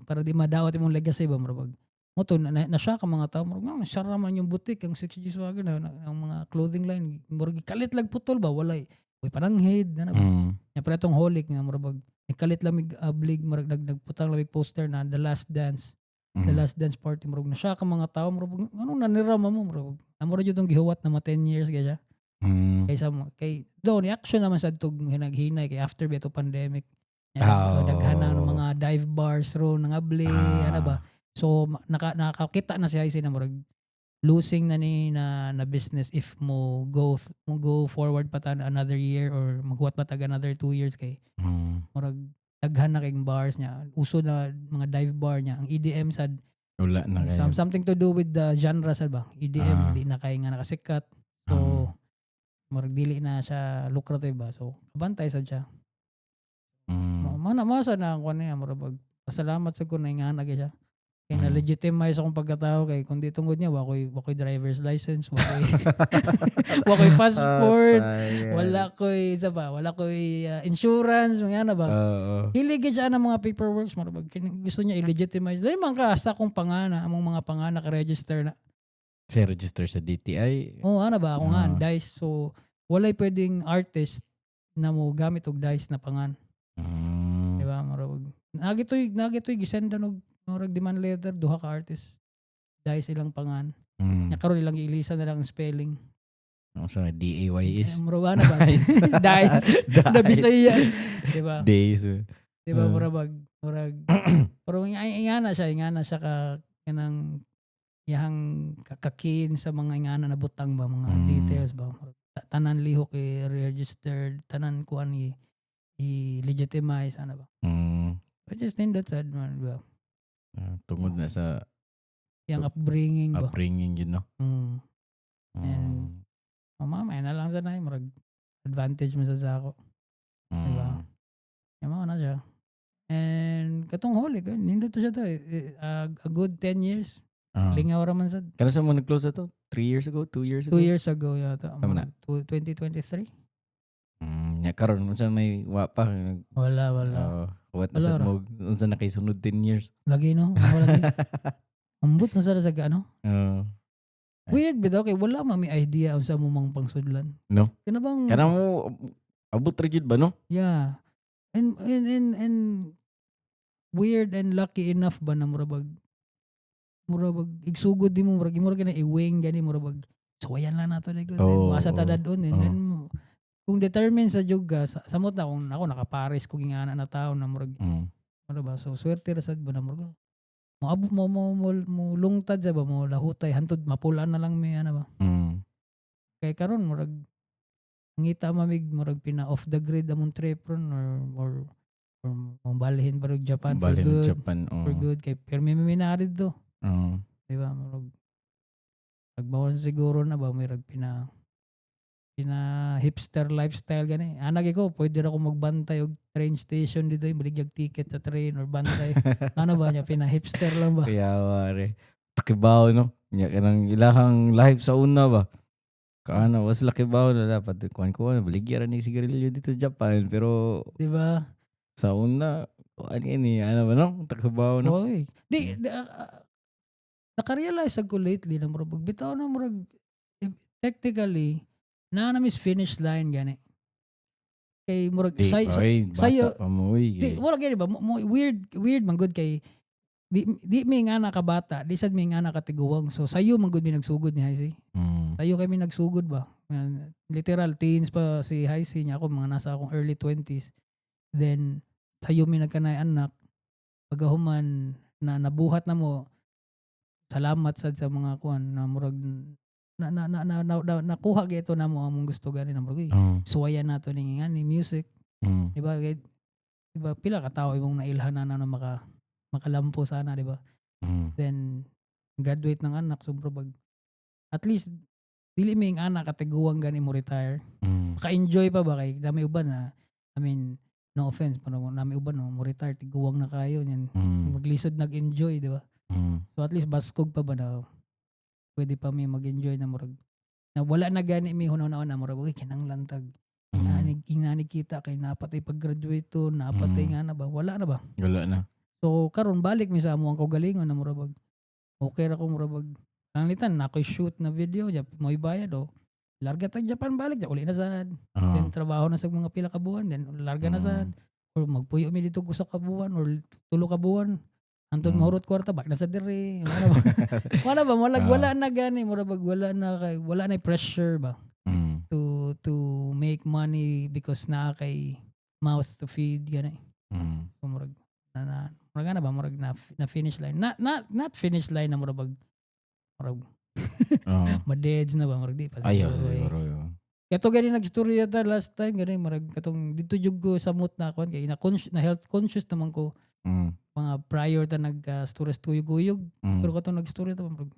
para di madawat imong legacy ba. Murag mo to na siya ka mga tao, murag nga sara man yung boutique, ang 6G Swagger na ang mga clothing line, murag kalit lag putol ba, walay uy pananghid na ba. Ya pero itong Holic nga murag nikalit lamig ablig, murag nagputang lamig poster na The Last Dance, The Last Dance Party, murag na siya ka mga tao, murag ano na nirama mo, murag amo ra jud tong gihuwat na ma 10 years kay siya. Kaysa mo kay do ni action naman sad tug hinaghinay kay after ba to pandemic. Ya, daghan na ng mga dive bars ro nangabli ano ba. So nakakita na siya na murag losing na ni na business if mo go forward pa ta another year or maghuwat pa tag another 2 years kay murag daghan na kay bars niya, uso na mga dive bar niya, ang EDM sad. Wala na kayo. Something to do with the genre sad ba, EDM, di na kay nga nakasikat, so murag dili na siya lucrative ba, so kabantay sad siya. Mo na mo sa na kuan niya, murag pasalamat sa ko na ingana gyud siya kay na legitimize akong pagkatao, kay kung di tungod niya, wa koy driver's license, wa koy passport, wala koy isa pa, wala koy insurance, mga ano ba. Oo. Hilig gyud siya ng mga paperworks, murag gusto niya i-legitimize. Dili man ka hasta akong pangana, among mga pangana ka-register na. Siya register sa DTI. Oh, ano ba ako nga, DICE. So walay pwedeng artist na mo gamit og DICE na pangan. Di ba? Murag nagitoy gisendan og murag demand letter duha ka artist. DICE ilang pangan. Nya karon ilang giilisa na lang ang spelling. Oh, so DAYS. Eh, murag ano ba? DICE. DICE. Na Bisaya. Di ba? Days. Di ba? Murag pero ingana siya ka kanang iyang kakakin sa mga ingana na butang ba, mga details ba. Murag, tanan lihok i-registered, tanan kuan i-legitimize ano ba. Which is nindot sad man ba. Ah, tungod na sa Yang upbringing ba. Upbringing yun, no? And mamaya na lang sa na murag advantage mo sa ako. Diba? Yung mga na siya. And katong huli, nindot to siya to. Eh, a good 10 years. Lingaw ra man sad. Kano sa mo nag-close na to? 3 years ago? 2 years ago? 2 years ago yata. Tama na. 2023? Nya karon unsa may wa pa? Wala, wala. What na Wala sad ra. mo unsa na kay sunod 10 years? Lagi no? Wala lagi. Ambot na sa ano? Weird bitaw kay wala man may idea unsa mo mang pangsudlan. No. Kana bang Kana mo abot ra jud ba, no? Yeah. And weird and lucky enough ba na murabag igsugod di mo, murag imo ra kina i-wing gani, murabag suwayan lang nato na gud. Asa ta dadon and then kung determined sa jud ka samot na kung ako nakapares ko gingana na tao na murag ano ba, so swerte ra sad ba na murag mo abo mo lungtad sa ba, mo lahutay hantod mapulaan na lang may ano ba. Kay karon murag ngita mamig murag pina off the grid among trip ron or mo balhin pa rog Japan for Balhin good. Japan. Oh. For good kay pirmi mi na didto, di ba? Murag nagbawan siguro na ba, murag pina Pina hipster lifestyle gani. Anak ko, pwede ra ko magbantay og train station dito, yung baligyag ticket sa train or bantay. Ano ba niya, pina hipster lang ba? Kaya wari. Kibaw, no? Nya kanang ilahang life sa una ba? Kaano, was sila kibaw na dapat kuan kuan baligya ra ni sigarilyo dito sa Japan, pero Di ba? Sa una kuan ini ano ba, no? Takibaw, no? Oy. Di, naka-realize ako lately na murag bitaw na murag eh, technically na na miss finish line gani. Kay murag Di, say, oy, bata pa mo, oy. Di wala gani ba mo, weird weird man gud kay di mi nga nakabata, di sad mi nga nakatiguang. So sayo man gud mi nagsugod ni Haisi. Sayo kami nagsugod ba? Nga, literal teens pa si Haisi niya, ako mga nasa akong early 20s. Then sayo mi nagkanay anak. Pagahuman na nabuhat na mo, salamat sad sa mga kuan na murag na nakuha gyud na mo among gusto gani na murag, uy, suwayan nato ni nga ni music, di ba? Kay, di ba pila ka tawo imong nailhan na makalampo sana, di ba? Then graduate ng anak, so bag at least dili mi ang anak katiguang gani mo retire, maka-enjoy pa ba kay dami uban na, I mean, no offense, pero nami uban no mo retire tiguang na kayo yan, maglisod nag-enjoy, di ba? So at least baskog pa ba na pwede pa mi mag-enjoy na murag na wala na gani mi hunaw na murag, "Uy, kinahanglan tag inanig kita kay napatay pag-graduate to, napatay nga na ba." Wala na ba? Wala na. So karon balik mi sa amo ang kaugalingon na murag bag okay ra ko, murag bag pananglitan na ako'y shoot na video ja mo'y bayad o larga tag Japan, balik ja, uli na sad. Then trabaho na sa mga pila ka buwan, then larga na sad or magpuyo mi dito usa ka buwan or 3 ka buwan antod mahurot kwarta, balik na sa diri. Wala ba, wala ba, wala, wala na gani, mura bag wala na kay wala na pressure ba to make money because naa kay mouth to feed gani. So murag na murag ana ba, murag na finish line, not not finish line na murag bag murag madeds na ba, murag di pa Ayaw siguro, eh. siguro yun. Kato gani nagstorya ta last time gani, murag katong dito jud ko samot na kuan kay na health conscious naman ko mga prior ta nag stories tuyog-uyog, pero katong nagstorya ta, murag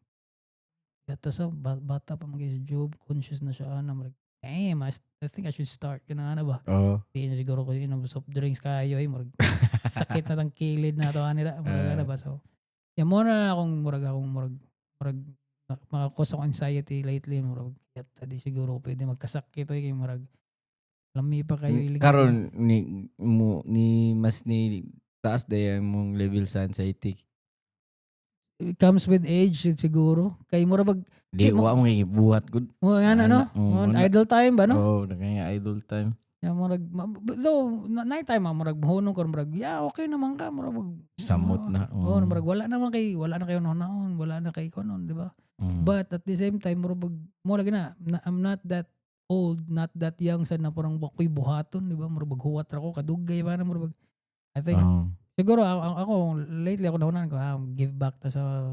yato sa bata pa man kay si Job, conscious na siya ana, murag damn, I think I should start kana ana ba. Di na siguro ko inom soft drinks kayo ay murag sakit na tang kilid na to anila, murag ana ba. So yeah, mo na akong murag maka-cause ako anxiety lately, murag yata di siguro pwede magkasakit oy kay murag lami pa kayo ilig. Karon ni mo ni mas ni taas day ang mong level sa anxiety. It comes with age siguro kay murag bag Di Di mo- wa mo gibuhat gud. mo nga na no. Ana, oo, Mo ana. idle time ba, no? Oh, nagaya idle time. Yeah, murag though night time ah, murag mahunong ko, murag yeah, okay naman ka, murag Samot na. Oh, murag wala naman kay wala na kayo naon, wala na kay konon, di ba? But at the same time, murag mo lagi na I'm not that old, not that young sa na parang ako'y buhaton, di ba? Murag huwat ra ko kadugay pa na murag I think siguro ako lately ako nahunan ko, ah, give back ta sa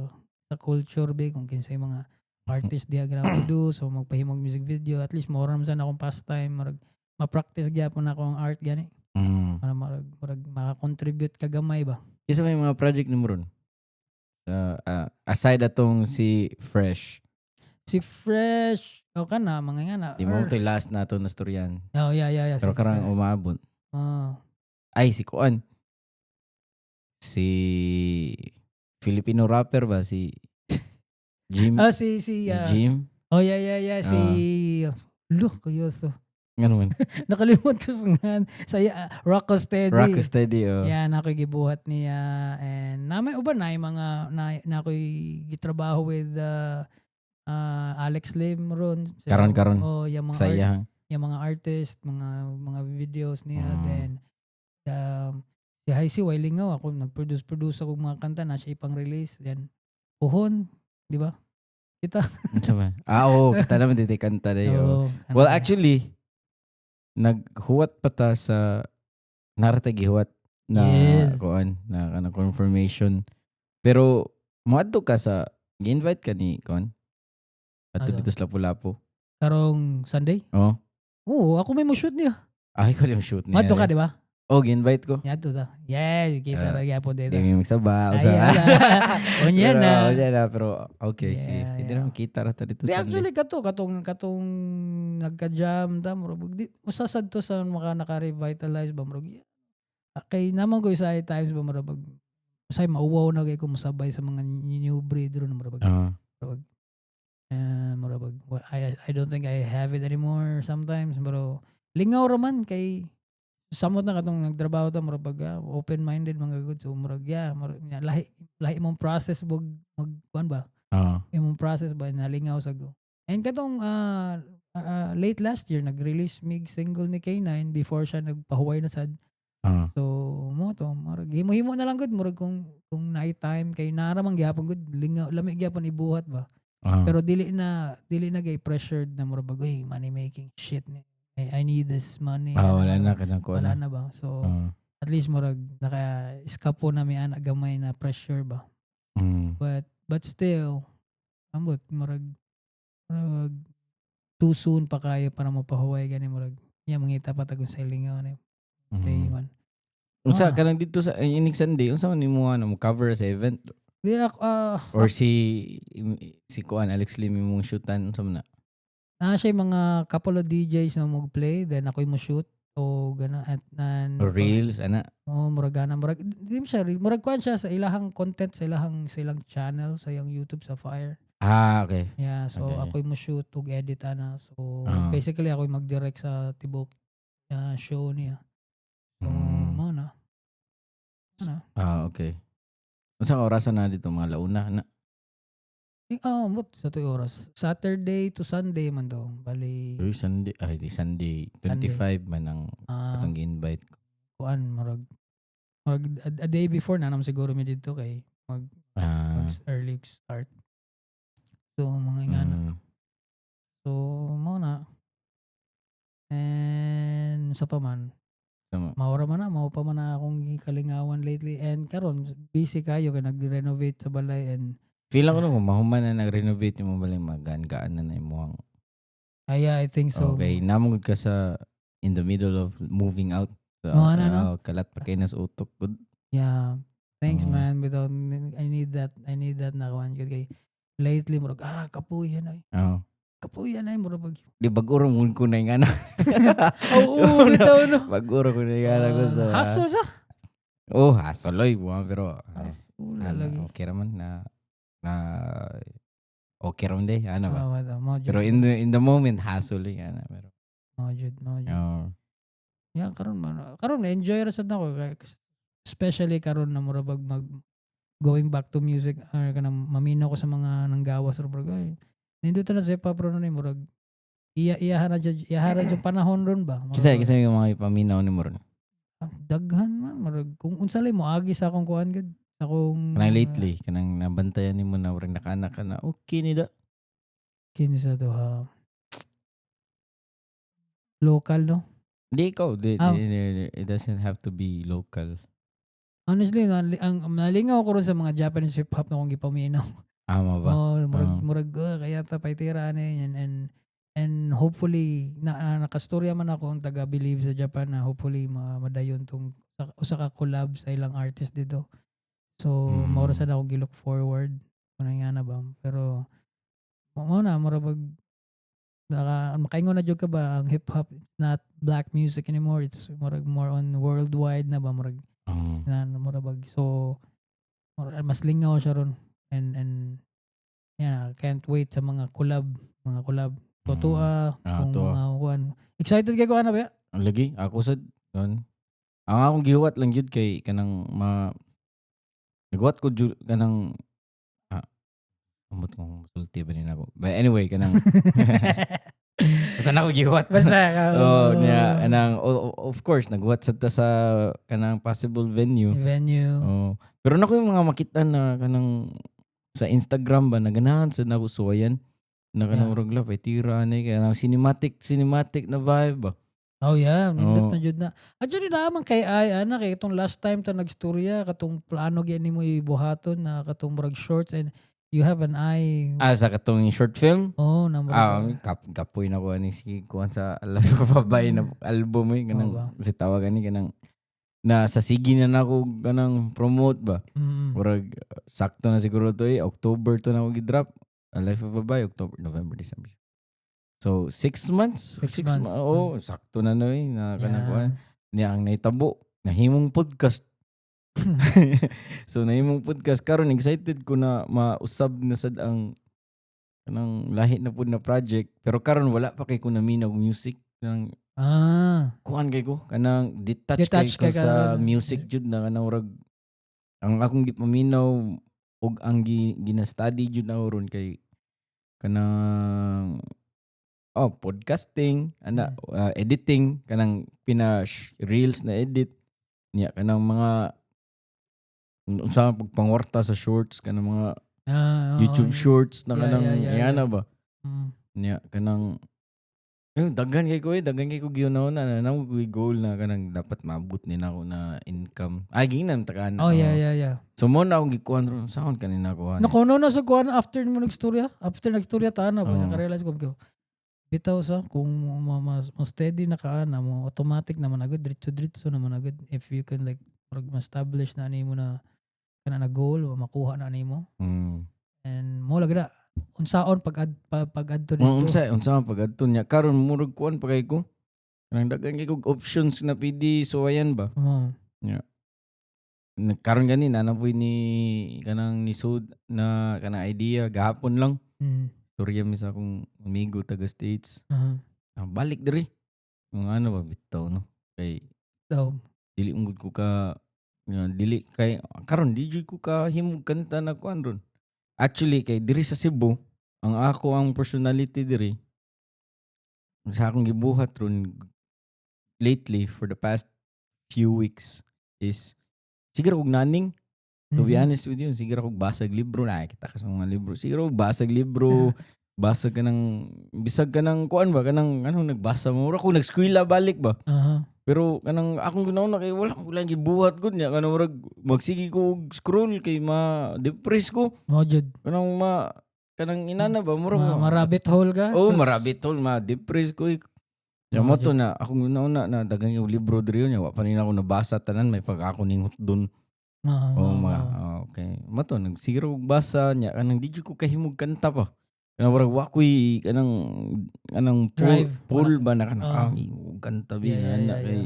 culture be kung kinsay mga artist diha gana produce o magpahimog music video, at least mo ra man sa akong pastime, murag ma-practice gyapon ako ang art gani para murag maka-contribute ka gamay ba. Isa may mga project nimo ron? Aside atong si Fresh. Si Fresh o kana mga nga na Di mo to last na to na storyan. Oh, yeah, Pero si karang Fresh. umaabot. Oh. Ay, si Kuan. Si Filipino rapper ba si Jim? Ah, si si Si ah, Jim? Oh, yeah, si Loh, kayoso. Ngano man? Nakalimot ko sa ngan sa Rock Steady. Rock Steady, oh. Yeah, na ako'y gibuhat niya and namay uban na yung mga na ako'y gitrabaho with Alex Lim ron. So, Karon, karon. Oh, yung mga Sa art, iyang. yung mga artist, mga videos niya, then si Haisi Wailingaw ako nag-produce produce ako mga kanta na siya ipang release, then Puhon, di ba? Kita. Unsa ba? Ah, oo, kita naman dito kanta na yun. Oo, Well, ano. actually, naghuwat pa ta sa narata gihuwat na kuan na kanang confirmation. Pero moadto ka sa gi-invite ka ni kuan ato Asa? dito sa Lapu-Lapu. Karong Sunday? Oh. Oo, ako may mo shoot niya. Ay, ko yung shoot niya. Madto ka, di ba? Oh, gi-invite ko. Niadto ta. Yeah, kita Ah, ra gyapon dito. Di mi magsaba. Ay, Usa. Unya Pero, na. unya na. Pero, okay, sige. Hindi naman kita ra ta dito Di Sunday. Actually katong nagka-jam ta, murag di usa sad to sa maka naka-revitalize ba, murag, yeah. Ah, kay naman ko isa times ba, murag usay mauwaw na kay ko mosabay sa mga new breed ron, murag murag well, I don't think I have it anymore sometimes, pero lingaw ra man kay samot na katong nagtrabaho ta, murag open-minded mga good, so murag, yeah, murag, yeah, lahi lahi imong process bug mag kuan ba, imong process ba, nalingaw sa go. And katong late last year nag-release mig single ni K9 before siya nagpahuway na sad. So mo to, murag himo-himo na lang gud, murag kung naay time kay naa man gyapon gud lingaw, lami gyapon ibuhat ba. Pero dili na kay pressured na murag bag, "Uy, money making shit ni. I need this money." Ah, Ano, wala na kanang kuan wala na. Na ba. So at least murag naka-eskapo na mi ana gamay na pressure ba. But still, ambot, murag too soon pa kayo para mapahuway gani, murag yeah, mangita pa tag sa lingaw ni. Ingon. Unsa Ah. kanang dito sa inig Sunday, unsa man nimo ano mo cover sa event Di ako or si kuan Alex Lim imong shootan, unsa man na? Na siya yung mga couple of DJs na mag-play, then ako mo shoot o gana at nan Or reels ana? Oh, murag gana, murag di mo siya reel, murag kuan siya sa ilahang content sa ilahang sa ilang channel, sa iyang YouTube, sa Fire. Ah, okay. Yeah, so ako mo shoot ug edit ana. So basically ako mag-direct sa tibok show niya. So mo na. Ano? Ah, okay. Unsa ka orasan na dito, mga launa na? Eh, oh, but sa tuig oras. Saturday to Sunday man daw. Bali, Uy, Sunday, ay di Sunday, 25 man ang atong gi-invite ko. Kuan, murag a day before na naman siguro mi dito kay mag early start. So mga ingana. So mo na. And sa pa man, Tama. mao ra man na, mao pa man na akong gikalingawan lately. And karon busy kayo kay nag-renovate sa balay and Feel ko no, kung mahuman na nag-renovate mo balay, magaan-gaan na na imong Ay, yeah, I think so. Okay, namong ka sa in the middle of moving out. So, Oh, ano, no? Kalat pa kay na sa utok gud. Yeah. Thanks, Oo. Man. Without I need that. I need that na kuan gyud kay lately murag kapuyan ay. Oh. Kapuyan ay, murag pag Di bag-o ra mo ko na yung anak. Oo, bitaw no. Bag-o ra ko na yung anak ko so. Hassle sa. Oh, hassle oy, buwan pero ay, Hassle ano, lagi. Okay raman na na okay raman day, ano ba? Ah, wala, mo jud. Pero in the moment, hassle eh, ana pero. Mo jud, mo jud. Oh. Yeah, karon man. Karon enjoy ra sad nako especially karon na mura bag mag going back to music or kanang maminaw ko sa mga nanggawas ra, bro. Ay, nindot na sa hip hop ron ni, murag iya iyahan na jud, iyahan ra jud panahon ron ba. Murag Kinsa kinsa yung mga ipaminaw nimo ron? Ah, daghan man, murag kung unsa lay mo agi sa akong kuan gud, sa akong Kanang lately, kanang nabantayan nimo na murag nakaanak ka na okay ni da. Kinsa to ha? Local, no? Di ikaw, di, di, it doesn't have to be local. Honestly, ang nalingaw ko ron sa mga Japanese hip hop na akong gipaminaw. Ama ba? Oh, murag murag kaya ta paytira ani and hopefully na nakastorya man ako ang taga Believe sa Japan na hopefully madayon tong usa ka collab sa ilang artist dito. So mao ra sad ako gi-look forward kuno nga na ba. Pero mo na murag bag naka makaingon na jud ka ba, ang hip hop not black music anymore, it's murag more on worldwide na ba, murag na mura bag, so murag, mas lingaw siya ron and yeah, can't wait sa mga collab Totoa kung tuwa. Mga kuan, excited kay ko ana ba. Ang lagi ako sad nun. Ang akong gihuwat lang jud kay kanang ma naghuwat ko jud kanang ambot kong musulti ba ni nako. But anyway, kanang basta na ako gihuwat. Basta Oh, niya kanang of course naghuwat sad ta sa kanang possible venue. Venue. Oh. Pero nako yung mga makita na kanang sa Instagram ba, naganahan sad nako suwayan na kanang murag la tira ni kanang cinematic cinematic na vibe ba. Oh yeah, nindot Oo. na jud na. Actually naman kay ay ana kay itong last time ta nagstorya katong plano gyud nimo ibuhaton na katong murag shorts and you have an eye. Ah, sa katong short film? Oh, na murag Ah, kapoy na ko ani, sige kuan sa Life of a Bai na album eh kanang Oo ba? si tawag ani kanang Na sa sige na nako kanang promote ba. Murag sakto na siguro to eh. October to na ako gi-drop. A Life of a Bi, October, November, December. So, 6 months. 6 months. Oo, sakto na na eh. Na kanang kuan. Niya ang naitabo, nahimong podcast. So nahimong podcast karon, excited ko na mausab na sad ang kanang lahi na pud na project, pero karon wala pa kay ko naminaw music kanang kuan kay ko kanang detach, Detach kay ko kay ka sa music jud na kanang murag ang akong gipaminaw ug ang gina-study jud na ron kay kanang, oh, podcasting ana, editing kanang pina reels na edit niya, kanang mga unsa pagpangwarta sa shorts, kanang mga YouTube shorts na kanang yana ba niya kanang eh, daghan kay ko eh, daghan kay ko giuna na na ko goal na kanang dapat maabot ni nako na income ay ginan takaan. Oh, yeah. So mo na akong gikuan ron sahon kanina ko. Nakuno na sa kuan after mo nagstorya, after nagstorya ta na ba, nakarealize ko bitaw sa kung mas, mas steady na ka na mo, automatic naman agad, diretso diretso naman agad if you can like murag ma-establish na nimo na kana na goal o makuha na nimo and mo lagi na unsaon pag adto Mga dito. Unsa unsa man pag-adto niya karon, murag kuan pa kay ko kanang daghan kay kog options na pwede suwayan ba. Karon gani na napoy ni kanang nisud na kanang idea gahapon lang. Storya mi sa akong amigo taga States. Ah, balik diri. Mga ano ba bitaw no kay Daw. Dili man gud ko ka nga, dili kay karon di jud ko ka himog kanta na kuan ron. Actually kay diri sa Cebu ang ako ang personality diri sa akong gibuhat ron lately for the past few weeks is siguro kog naning, to be honest with you, siguro kog basag libro, nakikita ka sa mga libro, siguro kog basag libro, basag ka ng bisag ka ng kuan ba, kanang ano, nagbasa mo mura ko nagskwela balik ba. Pero kanang akong ginawa na kay wala ko lang gibuhat gud niya, kanang murag magsige ko og scroll kay ma-depress ko. Mo jud. Kanang ma kanang inana ba, murag Ma rabbit hole ka. Oh, Sus. Ma-rabbit hole, ma-depress ko eh. Ya Mga mo to na akong una na daghang yung libro diri niya, wa pa ni ako nabasa tanan, may pag ako ning dun. Oh, mga ah, okay. Mo to nagsiguro og basa niya, kanang di jud ko kahimog kanta pa. Kanang murag wa ko'y kanang kanang pull, Drive. pull ba na kanang Ah. ah, himog kanta bi Yeah, na na kay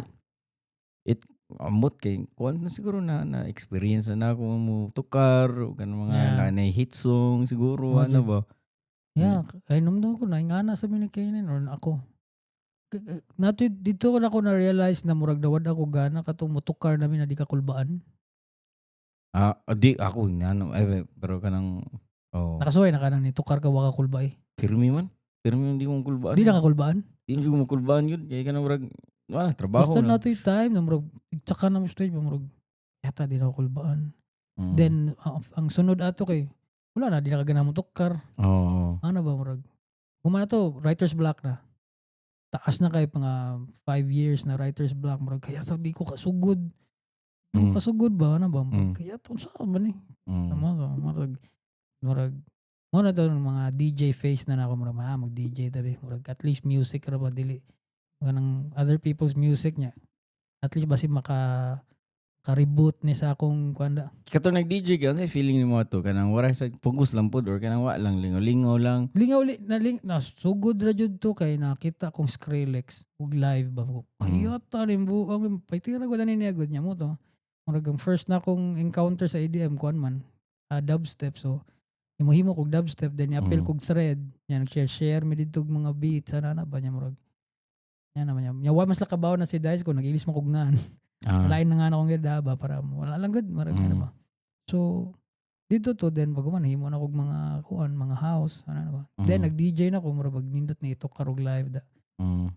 it amot kay kuan na siguro na na experience na ako mo tukar o kanang mga na hit song siguro Mo ano jud. ba. Yeah, ay numdum ko na ingana sa mi ni Kainin or ako. Nato dito ko na ako na-realize na murag nawad ako gana katong motukar namin na di ka kulbaan. Ah, di ako ngano eh, pero kanang, oh. Nakasuway na ka nang nitukar ka wa ka kulba eh. Pirmi man. Pirmi man di mo kulbaan. Di na ka kulbaan. Di mo kulbaan yun. Kaya ka na murag, wala, trabaho Basta na. na yung time na murag tsaka na mo stage ba murag yata di na ako kulbaan. Then ang sunod ato kay wala na, di na ka gana mo tukar. Ano ba murag gumana to, writer's block na. Taas na kay mga 5 years na writer's block, murag kaya to di ko kasugod. Di ko kasugod ba, ano ba? Murag, kaya to sa ba ni? Tama ba? Murag murag mo na to mga DJ face na na ako, murag mag DJ tabi, murag at least music ra ba, dili kanang other people's music niya. At least basi maka ka-reboot ni sa akong kuan da. Kato nag-DJ ka, ano feeling nimo ato? Kanang wala sa focus lang pod or kanang wa lang, lingaw-lingaw lang? Lingaw li na ling na sugod ra jud to kay nakita kong Skrillex ug live ba ko. Kaya ta rin buang paitira ko dani niya gud niya mo to. Murag ang first na akong encounter sa EDM kuan man, dubstep, so himo-himo kog dubstep, then i-appeal kog thread nya, nag-share share mi didto og mga beats ana na ba niya, murag nya naman niya. Nya wa mas lakabaw na si Dice ko nag-ilis mo kog ngan. Lain na nga na akong gida ba para wala lang gud murag ano ba. So dito to, then bago man himo na kog mga kuan, mga house ano na ba. Then nag-DJ na ko, murag pag nindot ni itukar og live da.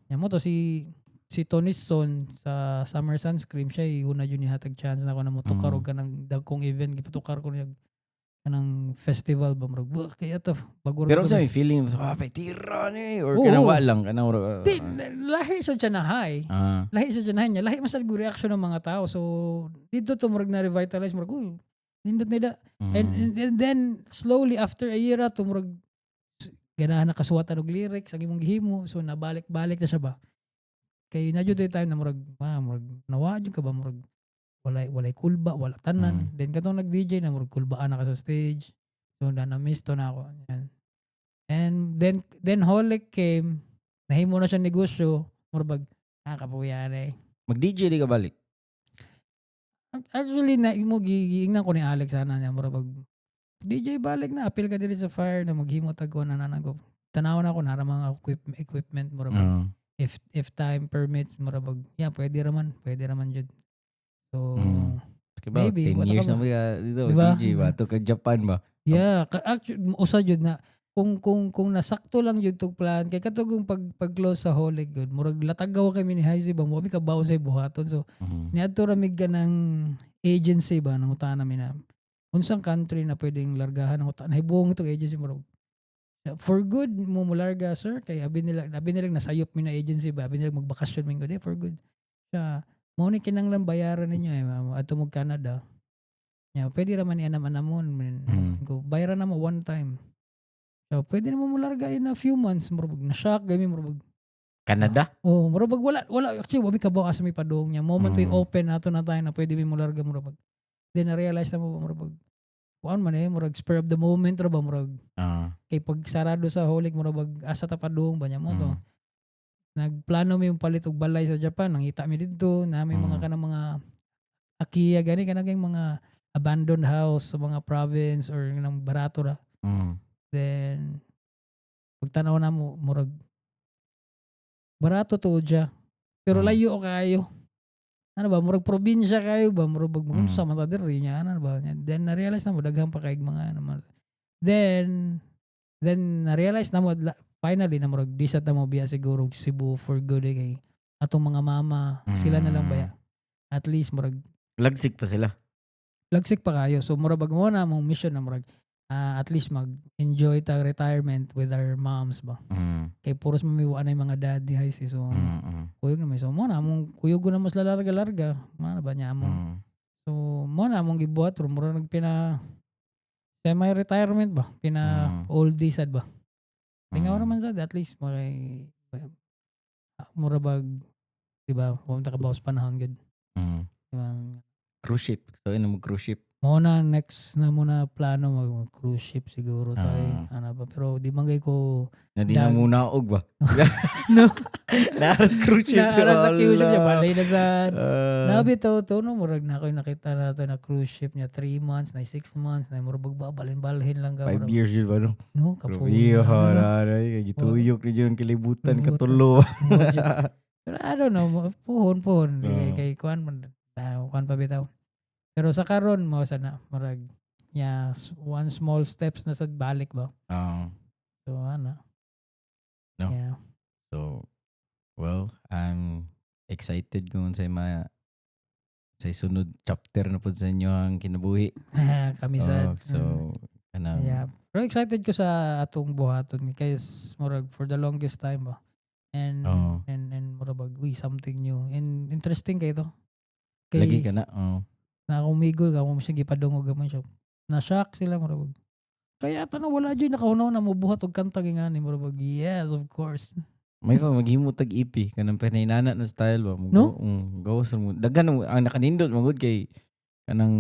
Nya mo to si Tony Son sa Summer Sunscream, siya una jud ni hatag chance na ako na motukar og kanang dagkong event, gipatukar ko niya kanang festival ba, murag "Buh, kaya to bago ra Pero ko sa may feeling, ah, tira ni or Oo. kanang wa lang, kanang murag, Di, lahi sa siya na high. Lahi sa siya na high niya. Lahi masal reaction ng mga tao. So, dito to murag na revitalize. Murag, uy, nindot nila. And then, slowly, after a year ato, murag, ganahan na kasuwatan og lyrics, ang imong gihimo. So, nabalik-balik na siya ba? Kay na jud time na murag, ah, murag, nawa jud ka ba? Murag, Walay kulba, wala tanan. Then katong nag-DJ na, murag kulbaan na ka sa stage. So na na-miss to na ako. Yan. And then Holic came, nahimo na siya negosyo, murag bag, ah, kapuya na eh. Mag-DJ di ka balik? Actually, na imo giingnan ko ni Alex sana niya, murag bag, DJ balik na, apil ka diri sa fire na maghimo tag ko na nanago. Tanaw na ako nara mga equipment, murag bag, if time permits, murag bag, yeah, pwede raman jud. So, Kaya maybe, 10 wala years ka na ba? ba dito, Diba? DJ ba? To ka Japan ba? Yeah, actually usa jud na kung nasakto lang jud tog plan kay katong pag close sa Holic gud, murag latagaw kami ni Haizy ba, mo kami kabaw sa buhaton, so niadto ra mig kanang agency ba, nangutana mi na unsang country na pwedeng largahan ang utan. Nahibong itong agency, murag for good mo mularga, sir, kay abi nila nasayop mi na agency ba, abi nila magbakasyon mi gud eh, for good siya mo ni kinanglan bayaran ninyo eh, ma'am. Adto mo Canada. Ya, pwede ra man i-anam-anamon. Ko bayaran na mo one time. So, pwede na mo mularga in a few months. Murag na shock gami, murag Canada? Oh, murag wala wala actually, wa mi kabaw asa mi padung niya. Moment mm. Open nato na tayo na pwede mi mularga, murag. Then na realize na mo, murag kuan man eh, murag spur of the moment ra ba, murag kay pag sarado sa Holic, murag bag asa ta padung ba niya mo to. Nagplano mi yung palit og balay sa Japan, nangita mi didto na may mga kanang mga akiya gani, kanang mga abandoned house sa mga province or nang barato ra. Then pagtanaw na mo, murag barato to siya. Pero layo kayo. Ano ba, murag probinsya kayo ba, murag bag sa man ta diri niya, ano ba. Then na-realize na mo daghan pa kay mga ano man. Then na-realize na mo finally na murag di sa ta mo biya siguro og Cebu for good eh, kay atong mga mama, sila na lang baya. At least murag Lagsik pa sila. Lagsik pa kayo. So murag bag mo na mong mission na murag at least mag-enjoy ta retirement with our moms ba. Kay puros mamiwa na yung mga daddy highs eh. So kuyog na may. So mo na among kuyog na mas lalarga-larga. Mana ba niya among. So mo na among gibuhat ro, murag nagpina semi-retirement ba? Pina oldies sad ba? Lingaw naman sad, at least may mura bag, di ba? Wa man ta kabaw sa panahon gud. Diba? Cruise ship. So ina mo cruise ship. Mo na next na mo na plano mag cruise ship siguro tayo. Ano ba, pero di man kay ko Na di na muna og ba? No. Naras cruise ship. Naara sa cruise ship niya, balay na sa Ah. Nabi to no, murag na ako yung nakita na to na cruise ship niya 3 months na 6 months na murag balhin-balhin lang ka 5 murag, years yun ba, no? No, kapo. Iya, Ano na? na, gituyok ni yun kalibutan Kalibutan. katulo. Pero I don't know, puhon puhon kay, Oo. Kay kuan man, kuan pa bitaw. Pero sa karon mo sana murag, yeah, one small steps na sa balik ba. So ano. No. Yeah. So, well, I'm excited kung sa mga sa sunod chapter na po sa inyo ang kinabuhi. Kami sa Oh, so, kanang, Yeah. Pero excited ko sa atong buhaton kay murag for the longest time ba. And Oo. and murag bag, uy, something new. And interesting kay to. Kay Lagi ka na. Oh. Na kumigo ka mo siya gipadungog mo siya. Na-shock sila, murag. Kaya ta na wala jud nakahunaw na mobuhat og kanta ngani, murag bag, yes, of course. May pa maghimo tag EP kanang pinainana no style ba mo No? go, gawas mo daghan mo ang nakanindot magud kay kanang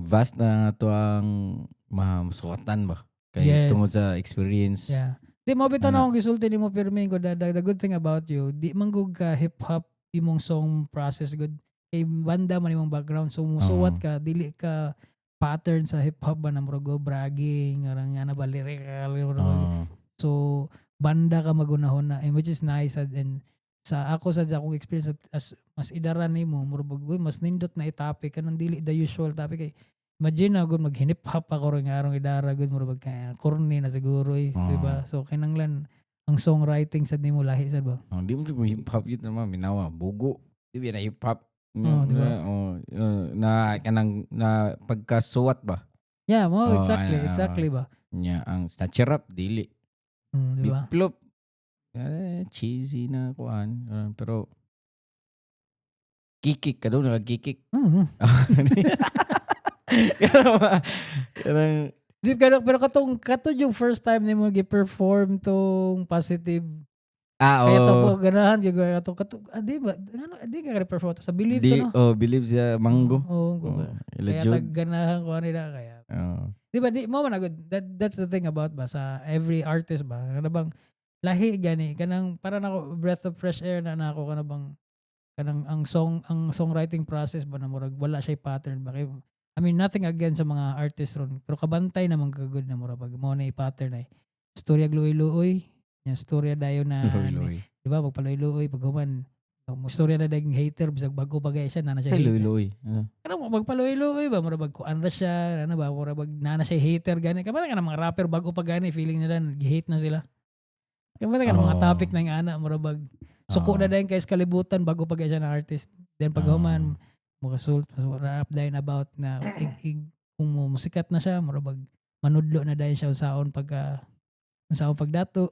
vast na to ang masuwatan ba kay tungod sa experience. Yeah. Di mo bitaw na Ana. akong gisulti nimo pirmi ko, the good thing about you, di man gud ka hip hop imong song process good. Kay banda man imong background, so musuwat ka, dili ka pattern sa hip hop ba na murag go bragging orang ana ba, lyrical murag. So banda ka magunahon na and which is nice, and sa ako sa akong experience as mas idaran nimo, murag uy, mas nindot na i-topic kanang dili the usual topic, kay imagine na gud mag-hip hop ako ron nga arong idara gud, murag kaya corny na siguro eh, di ba? So kinanglan ang songwriting sad nimo lahi sad ba. Oh, di mo jud hip hop yun naman minawa bugo di ba na hip hop? Oh, di ba? Oh, na kanang na pagkasuwat ba. Yeah mo. Oh, Exactly. ana, Exactly ba. Nya ang snatcher rap dili. Di ba? Biplop eh, cheesy na kuan, pero kikik ka doon, nakakikik. Kanang Di, pero katong kato yung first time nimo gi-perform tong positive Ah, Kaya to po oh. ganahan gyud ko ato kato ah, di ba ano di ka perform to sa Believe Di, to, no? oh, Believe siya Mango. Oo, Oh, ila kaya Jude. Tag ganahan ko nila kaya di ba, di mo man agad that's the thing about ba sa every artist ba, kana bang lahi gani, kanang para nako breath of fresh air na nako, kana bang kanang ang songwriting process ba na murag wala siya pattern ba. Kay I mean, nothing against sa mga artist ron, pero kabantay naman kagud na murag pag mo na pattern ay storya, luoy-luoy nya, storya dayon na. Luoy-luoy. Di ba, pagpaluoy-luoy, pag human mo storya na daging hater bisag bago pa gay siya na siya Kay hater. luoy-luoy. Ah. Kanang magpaluoy-luoy ba, murag kuan ra siya, ano ba, murag naa na siya hater gani. Kabantay ka ng mga rapper bago pa gani, feeling nila gi-hate na sila. Kabantay ka ng mga topic na yung ana, murag bag suko na dayon kay sa kalibutan bago pa gay siya na artist. Then pag human makasult rap dayon about na ig, kung mo musikat na siya, murag bag manudlo na dayon siya unsaon pagka unsaon pagdato.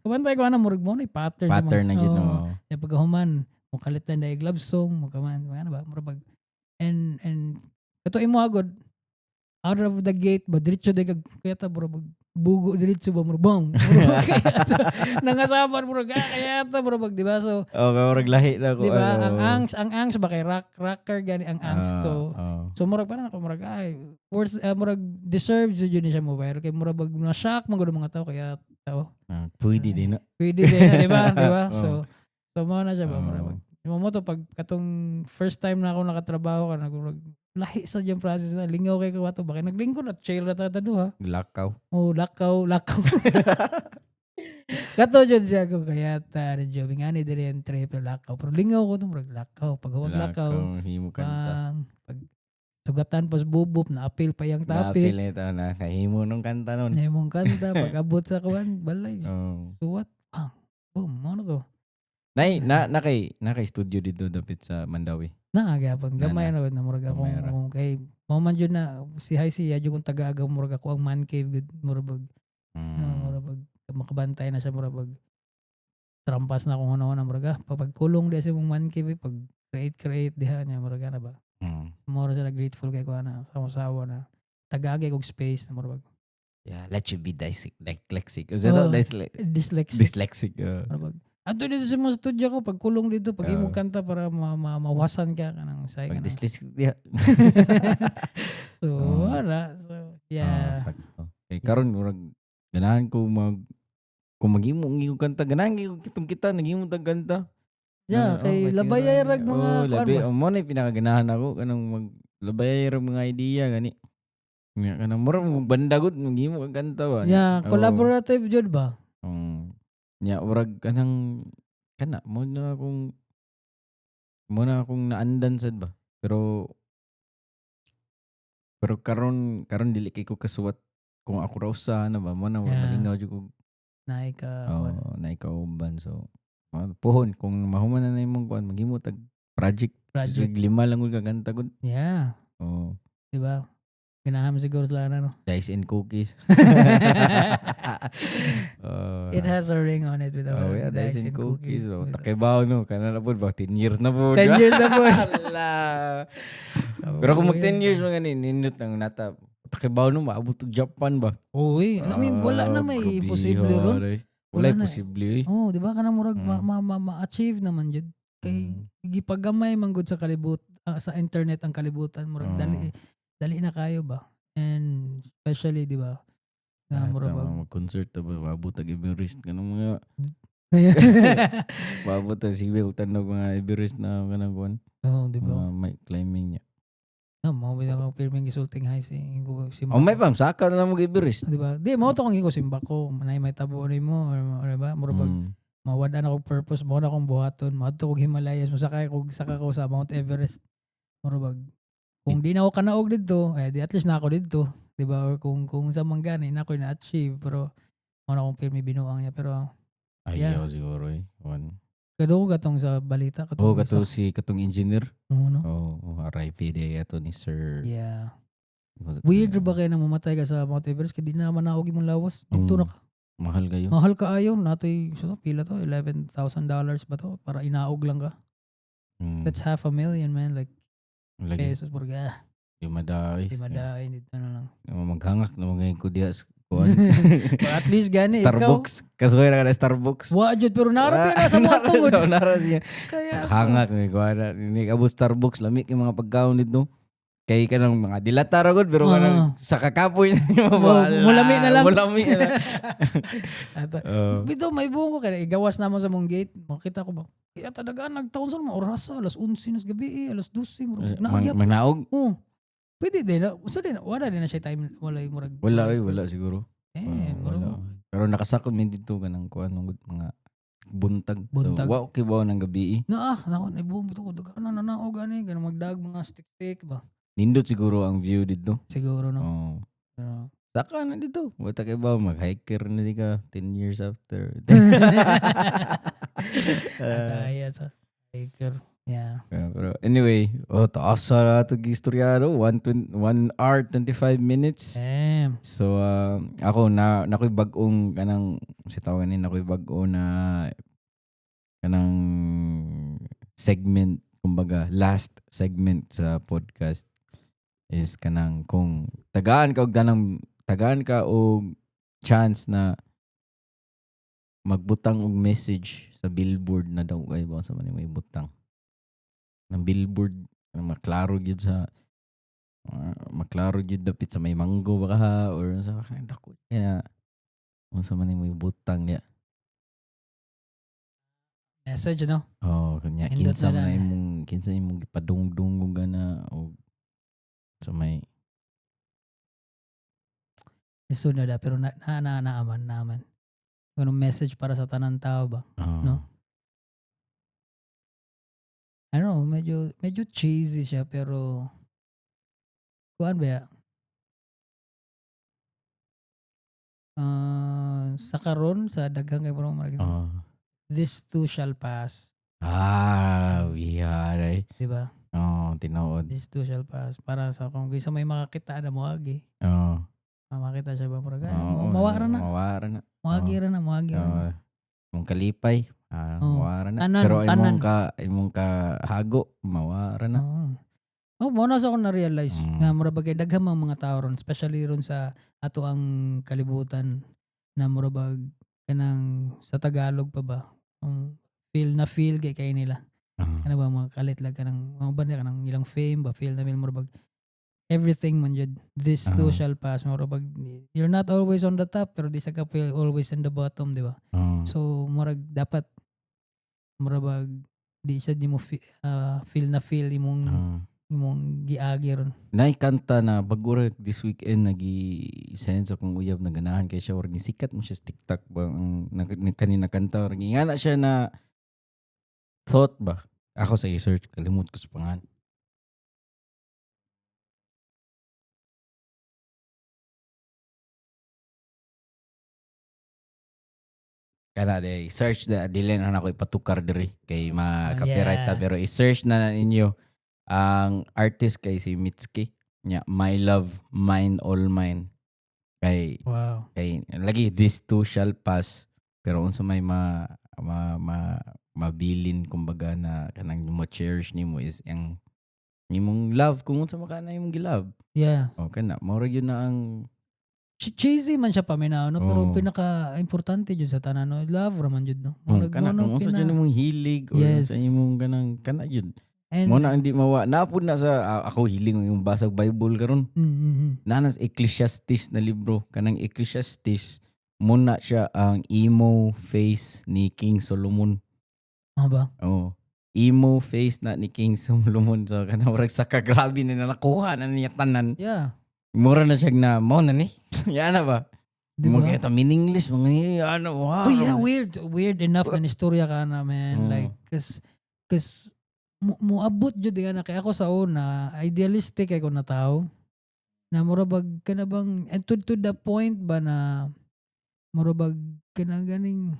Kabantay ko ana, murag mo na pattern sa Pattern mga, na gyud, oo. no. Kaya pagka human, mukalit na dahil love song, mukaman, mga ano ba, murag bag and ito imo agad out of the gate ba, diretso day kag kaya ta murag bag bugo diretso ba, murag bang murag kaya ta nangasaban, murag ah, kaya ta murag bag, di ba? So Oh, kaya murag lahi na ko. Di ba? Ano. Ang angst ba kay rocker gani ang angst. Ah, So oh. so murag parang ako murag ay worth, murag deserved jud ni siya mo viral kay murag bag na shock man gud ang mga tao kaya tao. Ah, pwede din na. Pwede din na, di ba? Di ba? Oo. So mo na siya ba, murag Oo. bag mo to pag katong first time na ako nakatrabaho ka, nag lahi sa diyang process na lingaw kay kawato ba, kay naglingkod at chill ra ta duha. Lakaw. Oh, lakaw, lakaw. Kato jud siya ko kaya ta radyo ngani diri ang trip lakaw. Pero lingaw ko to, murag lakaw pag huwag lakaw. Himo kanta. Pang pag sugatan pas bubop na apil pa yang topic. Napil ito na. Nahimo nung kanta nun. Na imong kanta pag abot sa kuan balay. Suwat pang boom mo na to. Nay, na kay studio dito dapit sa Mandaue. Na gyapon gamay Na, na na murag akong Gamay ra. akong kay mao man jud na si Hi si jud kong taga-agaw, murag ako ang man cave gud, murag bag no, murag bag makabantay na siya, murag bag trampas na akong hunahuna, murag ah, pagkulong di sa imong man cave eh, pag create create diha niya, murag ana ba. Mura sila grateful kay ko ana sama-sawa na tagaagay kog space na murag bag Yeah, let you be dyslexic. Is that dyslexic. Dyslexic? Murag bag adto dito sa mga studio ko, pagkulong dito, pag imong kanta para mawasan ka kanang say Pag ka na. dyslexic diha. So wala, so yeah. Ah, sakto. Kay karon murag ganahan ko mag kung maghimo ang iyong kanta, ganahan gyud kitong kita naghimo tag kanta. Yeah, Ah, kay oh, labayay rag mga oh, kuan labi. ba? Oh, mo na yung pinakaganahan ako kanang mag labayay rag mga idea gani. Nga kanang murag mo banda gud maghimo kag kanta ba. Yeah, Oh. collaborative jud ba? Nya murag kanang kana mo na akong naandan sad ba. Pero karon karon dili kay ko kasuwat kung ako ra usa na ba mo na malingaw jud ko. Naay ka Oh, kuan. na ikaw uban, so puhon kung mahuman na na imong kuan, maghimo tag project. Project. Project. Lima lang gud ka kanta gud. Oh, Di ba? Ganahan mo siguro sila na, no? Dice and Cookies. It has a ring on it with Oh yeah, Dice and Cookies. Oh, takibaw no, kana na pud ba 10 years na pud. 10 years na po. Hala. Pero kung mag 10 years mga nindot lang nata. Takibaw no, maabot og Japan ba? Uy, I mean, wala na may Ah, grabe, imposible ron. aray. Wala Wala na. imposible eh. Oh, di ba kana murag ma-achieve naman jud. Kay gipagamay man gud sa kalibut ah, sa internet ang kalibutan, murag dali dali na kayo ba. And especially, di ba? Na murag Tama, mag-concert ta ba maabot og Everest kanang mga maabot ta sige og tanog mga Everest na kanang kuan. Oh, di ba? Mga may climbing niya. No, mao ba ang pirming gisulting high si si Oh, may pam saka na lang mag Everest. Di ba? Di mo to kung ko simba ko, manay may tabo nimo or di ba? Murag bag mawad na akong purpose, mo na akong buhaton, moadto kog Himalayas, mosakay kog saka ko sa Mount Everest. Murag bag kung di na ako kanaog didto, eh di at least na ako didto, di ba? Or kung sa man gani na ako na-achieve, pero mo na akong pirmi binuang niya, pero Ayaw yeah. siguro eh. Kuan. Kado katong sa balita katong Oh, kato si katong engineer. Oo, no? Oh, RIP day ato ni Sir. Yeah. Weird ba kaya na mamatay ka sa Mount Everest kay di na manaog imong lawas? Dito na ka. Mahal kayo. Mahal kaayo natoy so, pila to, $11,000 ba to para inaog lang ka. That's half a million, man, like Lagi. pesos, murag ah, Di madaay. di madaay dito na lang. Maghangak na mga ko diha sa Kuan. Or at least gani ikaw. Starbucks. Kasuway ra ka na Starbucks. Wa jud, pero nara pa na sa mga tungod. Nara siya. Kaya Hangak ni kuan ni abo Starbucks, lami kay mga pagkaon dito. Kay kanang mga dilata ra gud, pero kanang sa kakapoy na nimo ba. Oh, mulami na lang. Mulami na lang. Ato. Oh. Bito may buong ko kaya igawas namo sa mong gate. Makita ko ba? Kaya talaga nagtaon sa mga oras, alas 11 nas gabi, eh, alas 12 murag Mang, naagya. manaog? Oh. Pwede din na. Usa din wala din na siya time, wala yung murag. Wala oy, wala siguro. Eh, Oh, murag wala. Pero nakasakop min dito kanang kuan mga buntag. Buntag. So wa okay ba ng gabi, eh. Na ah, nako naibuong bito ko daga na nanaog gani ganun magdag mga stick-stick ba. Nindot siguro ang view dito. Siguro no. Oh. Pero Saka na dito. Wala kay ba mag-hiker na di ka 10 years after. Ataya sa hiker. Yeah. Yeah, pero anyway, oh, taas sa ato gistoryado, 1 hour 25 minutes. Damn. So ako na nakoy bag-ong kanang si tawagan ni nakoy bag-o na kanang segment, kumbaga last segment sa podcast is kanang kung tagaan ka og ganang tagaan ka og chance na magbutang og message sa billboard na daw kay ba sa man may butang ng billboard kanang maklaro gyud sa maklaro gyud dapit sa may mango ba ka or sa kanang dako kaya unsa man may butang niya. Message no. Oh, kanya Nindot kinsa na man na lang. imong kinsa imong gipadungdung og gana og sa may Isud na da pero na na na naaman naaman. Ganung message para sa tanan tao ba? Oh. No? I don't know, medyo medyo cheesy siya pero kuan ba ya? Ah, sa karon sa daghang kay murag murag, Oh. this too shall pass, Ah, wihar. di ba? Oh, tinuod. This too shall pass para sa kung kinsa may makakita na moagi. Oh. Makita siya ba murag, ah, Oo, mawara na, Mawara na. moagi ra na, moagi ra na. Oh. Imong kalipay, ah, Oo. mawara na. Tanan, Pero tanan. imong ka hago, mawara na. Oo. Oh, mo na sa akong na-realize nga mura bagay daghan mga mga tao ron, especially ron sa ato ang kalibutan na mura bag kanang sa Tagalog pa ba. Feel na feel kay kay nila. Ah. Ano ba mga kalit lang kanang mga banda kanang ilang fame ba, feel na feel mura bag everything man jud. This too shall pass. Mura bag you're not always on the top pero di sa ka feel always in the bottom, di ba? Oh. So murag dapat mura bag di siya di mo feel na feel imong imong giagi ron. Nay kanta na bago ra this weekend nagi-send sa akong uyab na ganahan kay siya or sikat mo siya sa TikTok ba ang kanina kanta or ngana siya na thought ba. Ako sa i-search, kalimut ko sa pangan. Kana de search na dili na nako ipatukar diri kay ma-copyright ta, pero i-search na ninyo ang artist kay si Mitski nya My Love Mine All Mine kay kay lagi this too shall pass, pero unsa may ma ma, ma mabilin kumbaga na kanang mo cherish nimo is ang imong love, kung unsa man ka na imong gilove. Okay na mao ra gyud na ang Cheesy man siya paminaw no, pero Oo. pinaka importante jud sa tanan no, love ra man jud no. Oh, Murag kana mo, no, kung unsa jud imong hilig or unsa imong kanang kana jud. And, Mo na hindi mawa napud na sa ako hiling yung basag Bible karon. Naa sa Ecclesiastes na libro, kanang Ecclesiastes mo na siya ang emo face ni King Solomon. Ano ba? Oh. Emo face na ni King Solomon. So kanang murag sa kagrabe na nakuha na niya tanan. Mura na siya na mo na ni. Yan na ba? Di ba? Mga kita meaningless mga ni ano, wow. Oh yeah, weird. Weird enough na istorya ka na, man. Oo. Like, cause muabot jud ka na. Kaya ako sa una, idealistic ako na tao. Na mura bag ka na bang, and to the point ba na mura bag ka na ganing,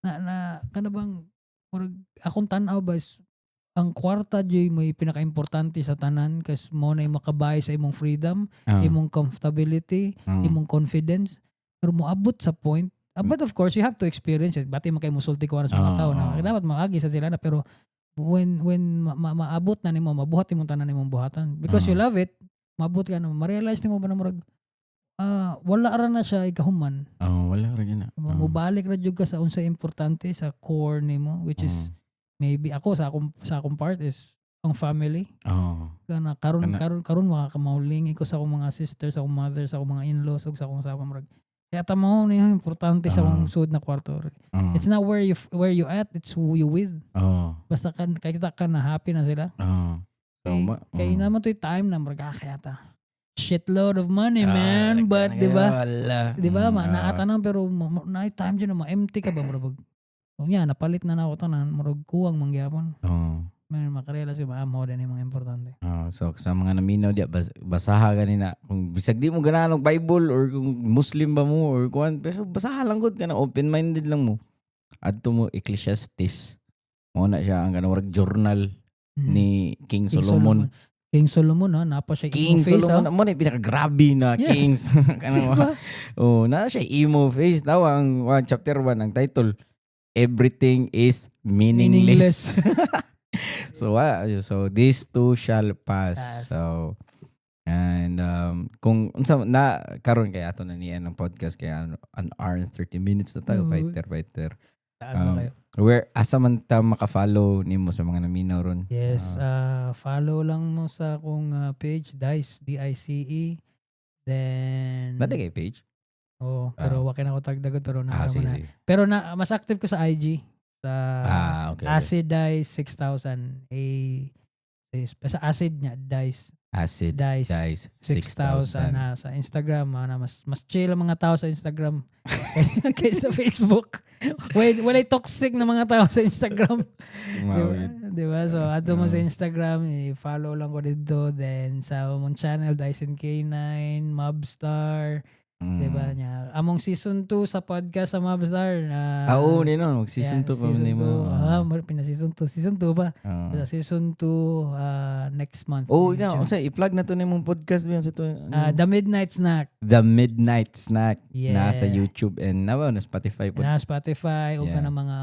na ka na bang, murag, akong tanaw ba is, ang kwarta jud may pinaka-importante sa tanan kasi mo na makabay sa imong freedom, imong comfortability, imong confidence, pero moabot sa point, but of course you have to experience it, bati man kay musulti ko sa mga tao na dapat maagi sa sila na, pero when maabot na nimo, mabuhat imong tanan imong buhatan because you love it, maabot ka na ma-realize nimo ba na murag Ah, wala ra na siya ikahuman. Oh, wala ra gyud na. Oh. Mubalik ra jud ka sa unsa importante sa core nimo, which is maybe ako sa akong part is ang family. Kana karon karon makakamaulingi ko sa akong mga sisters, sa akong mother, sa akong mga in-laws ug sa akong asawa, murag kaya tamo ni importante sa akong sud na kwarto. It's not where you at, it's who you with. Basta kan kita ka na happy na sila. So, Kay, kay naman to'y time na murag, ah, kaya ta shitload of money, man, but di ba? Wala. Di ba? Ma, naatanan pero na time dyan na ma-empty ka ba, murag oh nya napalit na nako tanan, murag kuwang mangyapon. Man, makarealize ko ba, ah, mo din yung mga importante. Oh, so sa mga naminaw diya, basaha ganina kung bisag di mo ganahan og Bible or kung Muslim ba mo or kuan, pero basaha lang gud, kana open-minded lang mo. Adto mo Ecclesiastes. Mao na siya ang kanang murag journal ni King King Solomon. King Solomon ha, napa siya King emo face, Solomon, ha? mo na yung pinakagrabe na kings. Kanang Diba? Oh, na siya emo face. Tawa ang one, chapter 1 ang title, "Everything is Meaningless." So this too shall pass. Pass. So and kung unsa na karon kay ato na niya ng podcast kay ano, an hour and 30 minutes na tayo, Oo. Fighter fighter. Taas na kayo. Where asa man ta maka-follow nimo sa mga naminaw ron? Yes, follow lang mo sa akong page, Dice, D-I-C-E. Then, Naa kay page? Oh, pero wa kay na ako tagdagot pero na Ah, sige, na. sige. Pero na mas active ko sa IG sa Ah, okay. Acid Dice 6000. A is sa acid niya Dice. Acid Dice, Dice 6000 6000. Na sa Instagram, na mas mas chill ang mga tao sa Instagram kaysa Facebook. Wait, walay toxic na mga tao sa Instagram. Di ba? Mawid. Di ba? So, adto mo sa Instagram, i-follow lang ko dito. Then, sa among channel, Dyson K9, Mobstar, di ba niya? Among season 2 sa podcast sa Mobstar na Ah, oo, nino, mag season yeah, 2 pa man season nimo. 2. Ah, pina season 2. Season 2 ba? Sa season 2 next month. Oh, in ikaw, June. unsa i-plug na to nimong podcast biyan sa to? The Midnight Snack. The Midnight Snack. Yeah. Nasa YouTube and na ba na Spotify po. Na Spotify o ka ng mga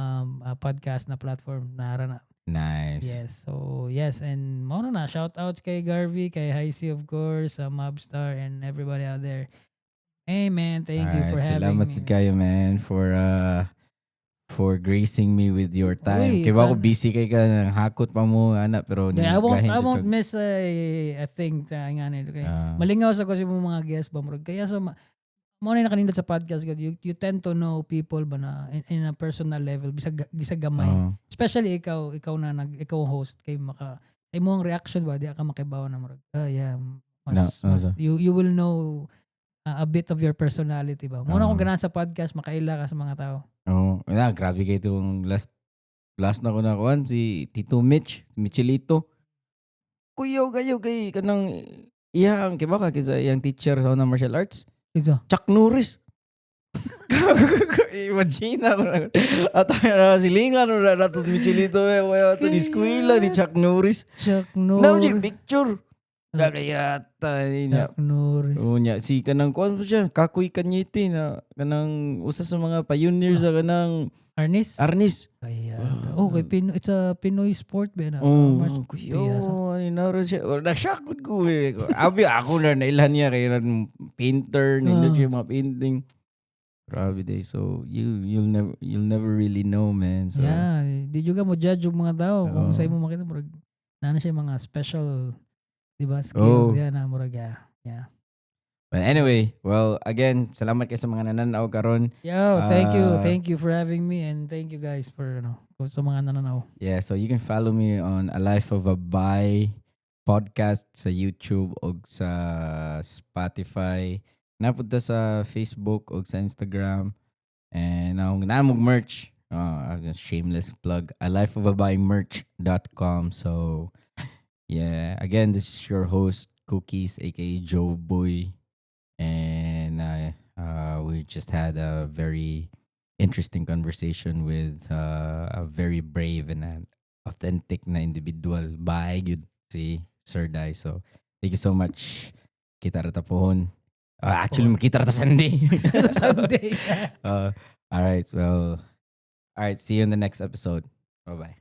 podcast na platform nara na. Nice. Yes. So, yes. And mao na. Shout out kay Garvey, kay Heisey, of course, sa Mobstar, and everybody out there. Hey, man. Thank you Alright, for having salamat me. sa kayo, man, for gracing me with your time. Uy, Kay ba ako busy kay ka nang hakot pa mo ana, pero Yeah, gahin I jud won't miss a thing ta nga ni. Okay. Malingaw sa kasi mo mga guests ba, murag kaya sa mo na nakanindot sa podcast gud, you tend to know people ba na in a personal level bisag gamay. Especially ikaw na nag ikaw ang host kay maka imo ang reaction ba, di ka makibaw na murag, ah, yeah, mas, No, mas you will know a bit of your personality ba. Mo na akong ganahan sa podcast, makaila ka sa mga tao. Oo. Na, grabe kay itong last last na ko na kuan si Tito Mitch, Michelito. Kuyaw kayo kay kanang iya ang kiba ka kaysa iyang teacher sa una martial arts. Ito. Chuck Norris. Imagine ako na. At na silingan na nato si Michelito eh. Wala ito ni eskwela ni Chuck Norris. Chuck Na Norris. picture. Kaya niya. Chuck Norris. Oo niya, si kanang kuan po siya, Kakoy Cañete na kanang usa sa mga pioneers sa kanang Arnis? Arnis. Kaya, oh, kay Pinoy, it's a Pinoy sport ba na? Oh, March kuya, Piyasa. ano na siya. Na-shock ko eh. Abi, ako na nailhan niya kay painter, nindot siya mga painting. Grabe day. So you'll never really know, man. So Yeah, di juga mo judge yung mga tao kung Oo. sa imo makita, murag naa na siya mga special, di ba, skills Oo. diya na murag, yeah. But anyway, well, again, salamat kay sa mga nananaw karon. Yo, thank you. Ah. Thank you for having me and thank you guys for ano, sa mga nananaw. Yeah, so you can follow me on A Life of a Buy podcast sa YouTube o sa Spotify. Napunta sa Facebook o sa Instagram. And ang namog merch, shameless plug, A Life of a Buy merch.com. So, yeah, again, this is your host, Cookies, aka Joe Boy. And we just had a very interesting conversation with a very brave and an authentic na individual. Bye, gyud si Sir Dai. So, thank you so much. Kita ra ta pohon. Actually, makita ra ta Sunday. Sunday. All right. Well, all right. See you in the next episode. Bye-bye.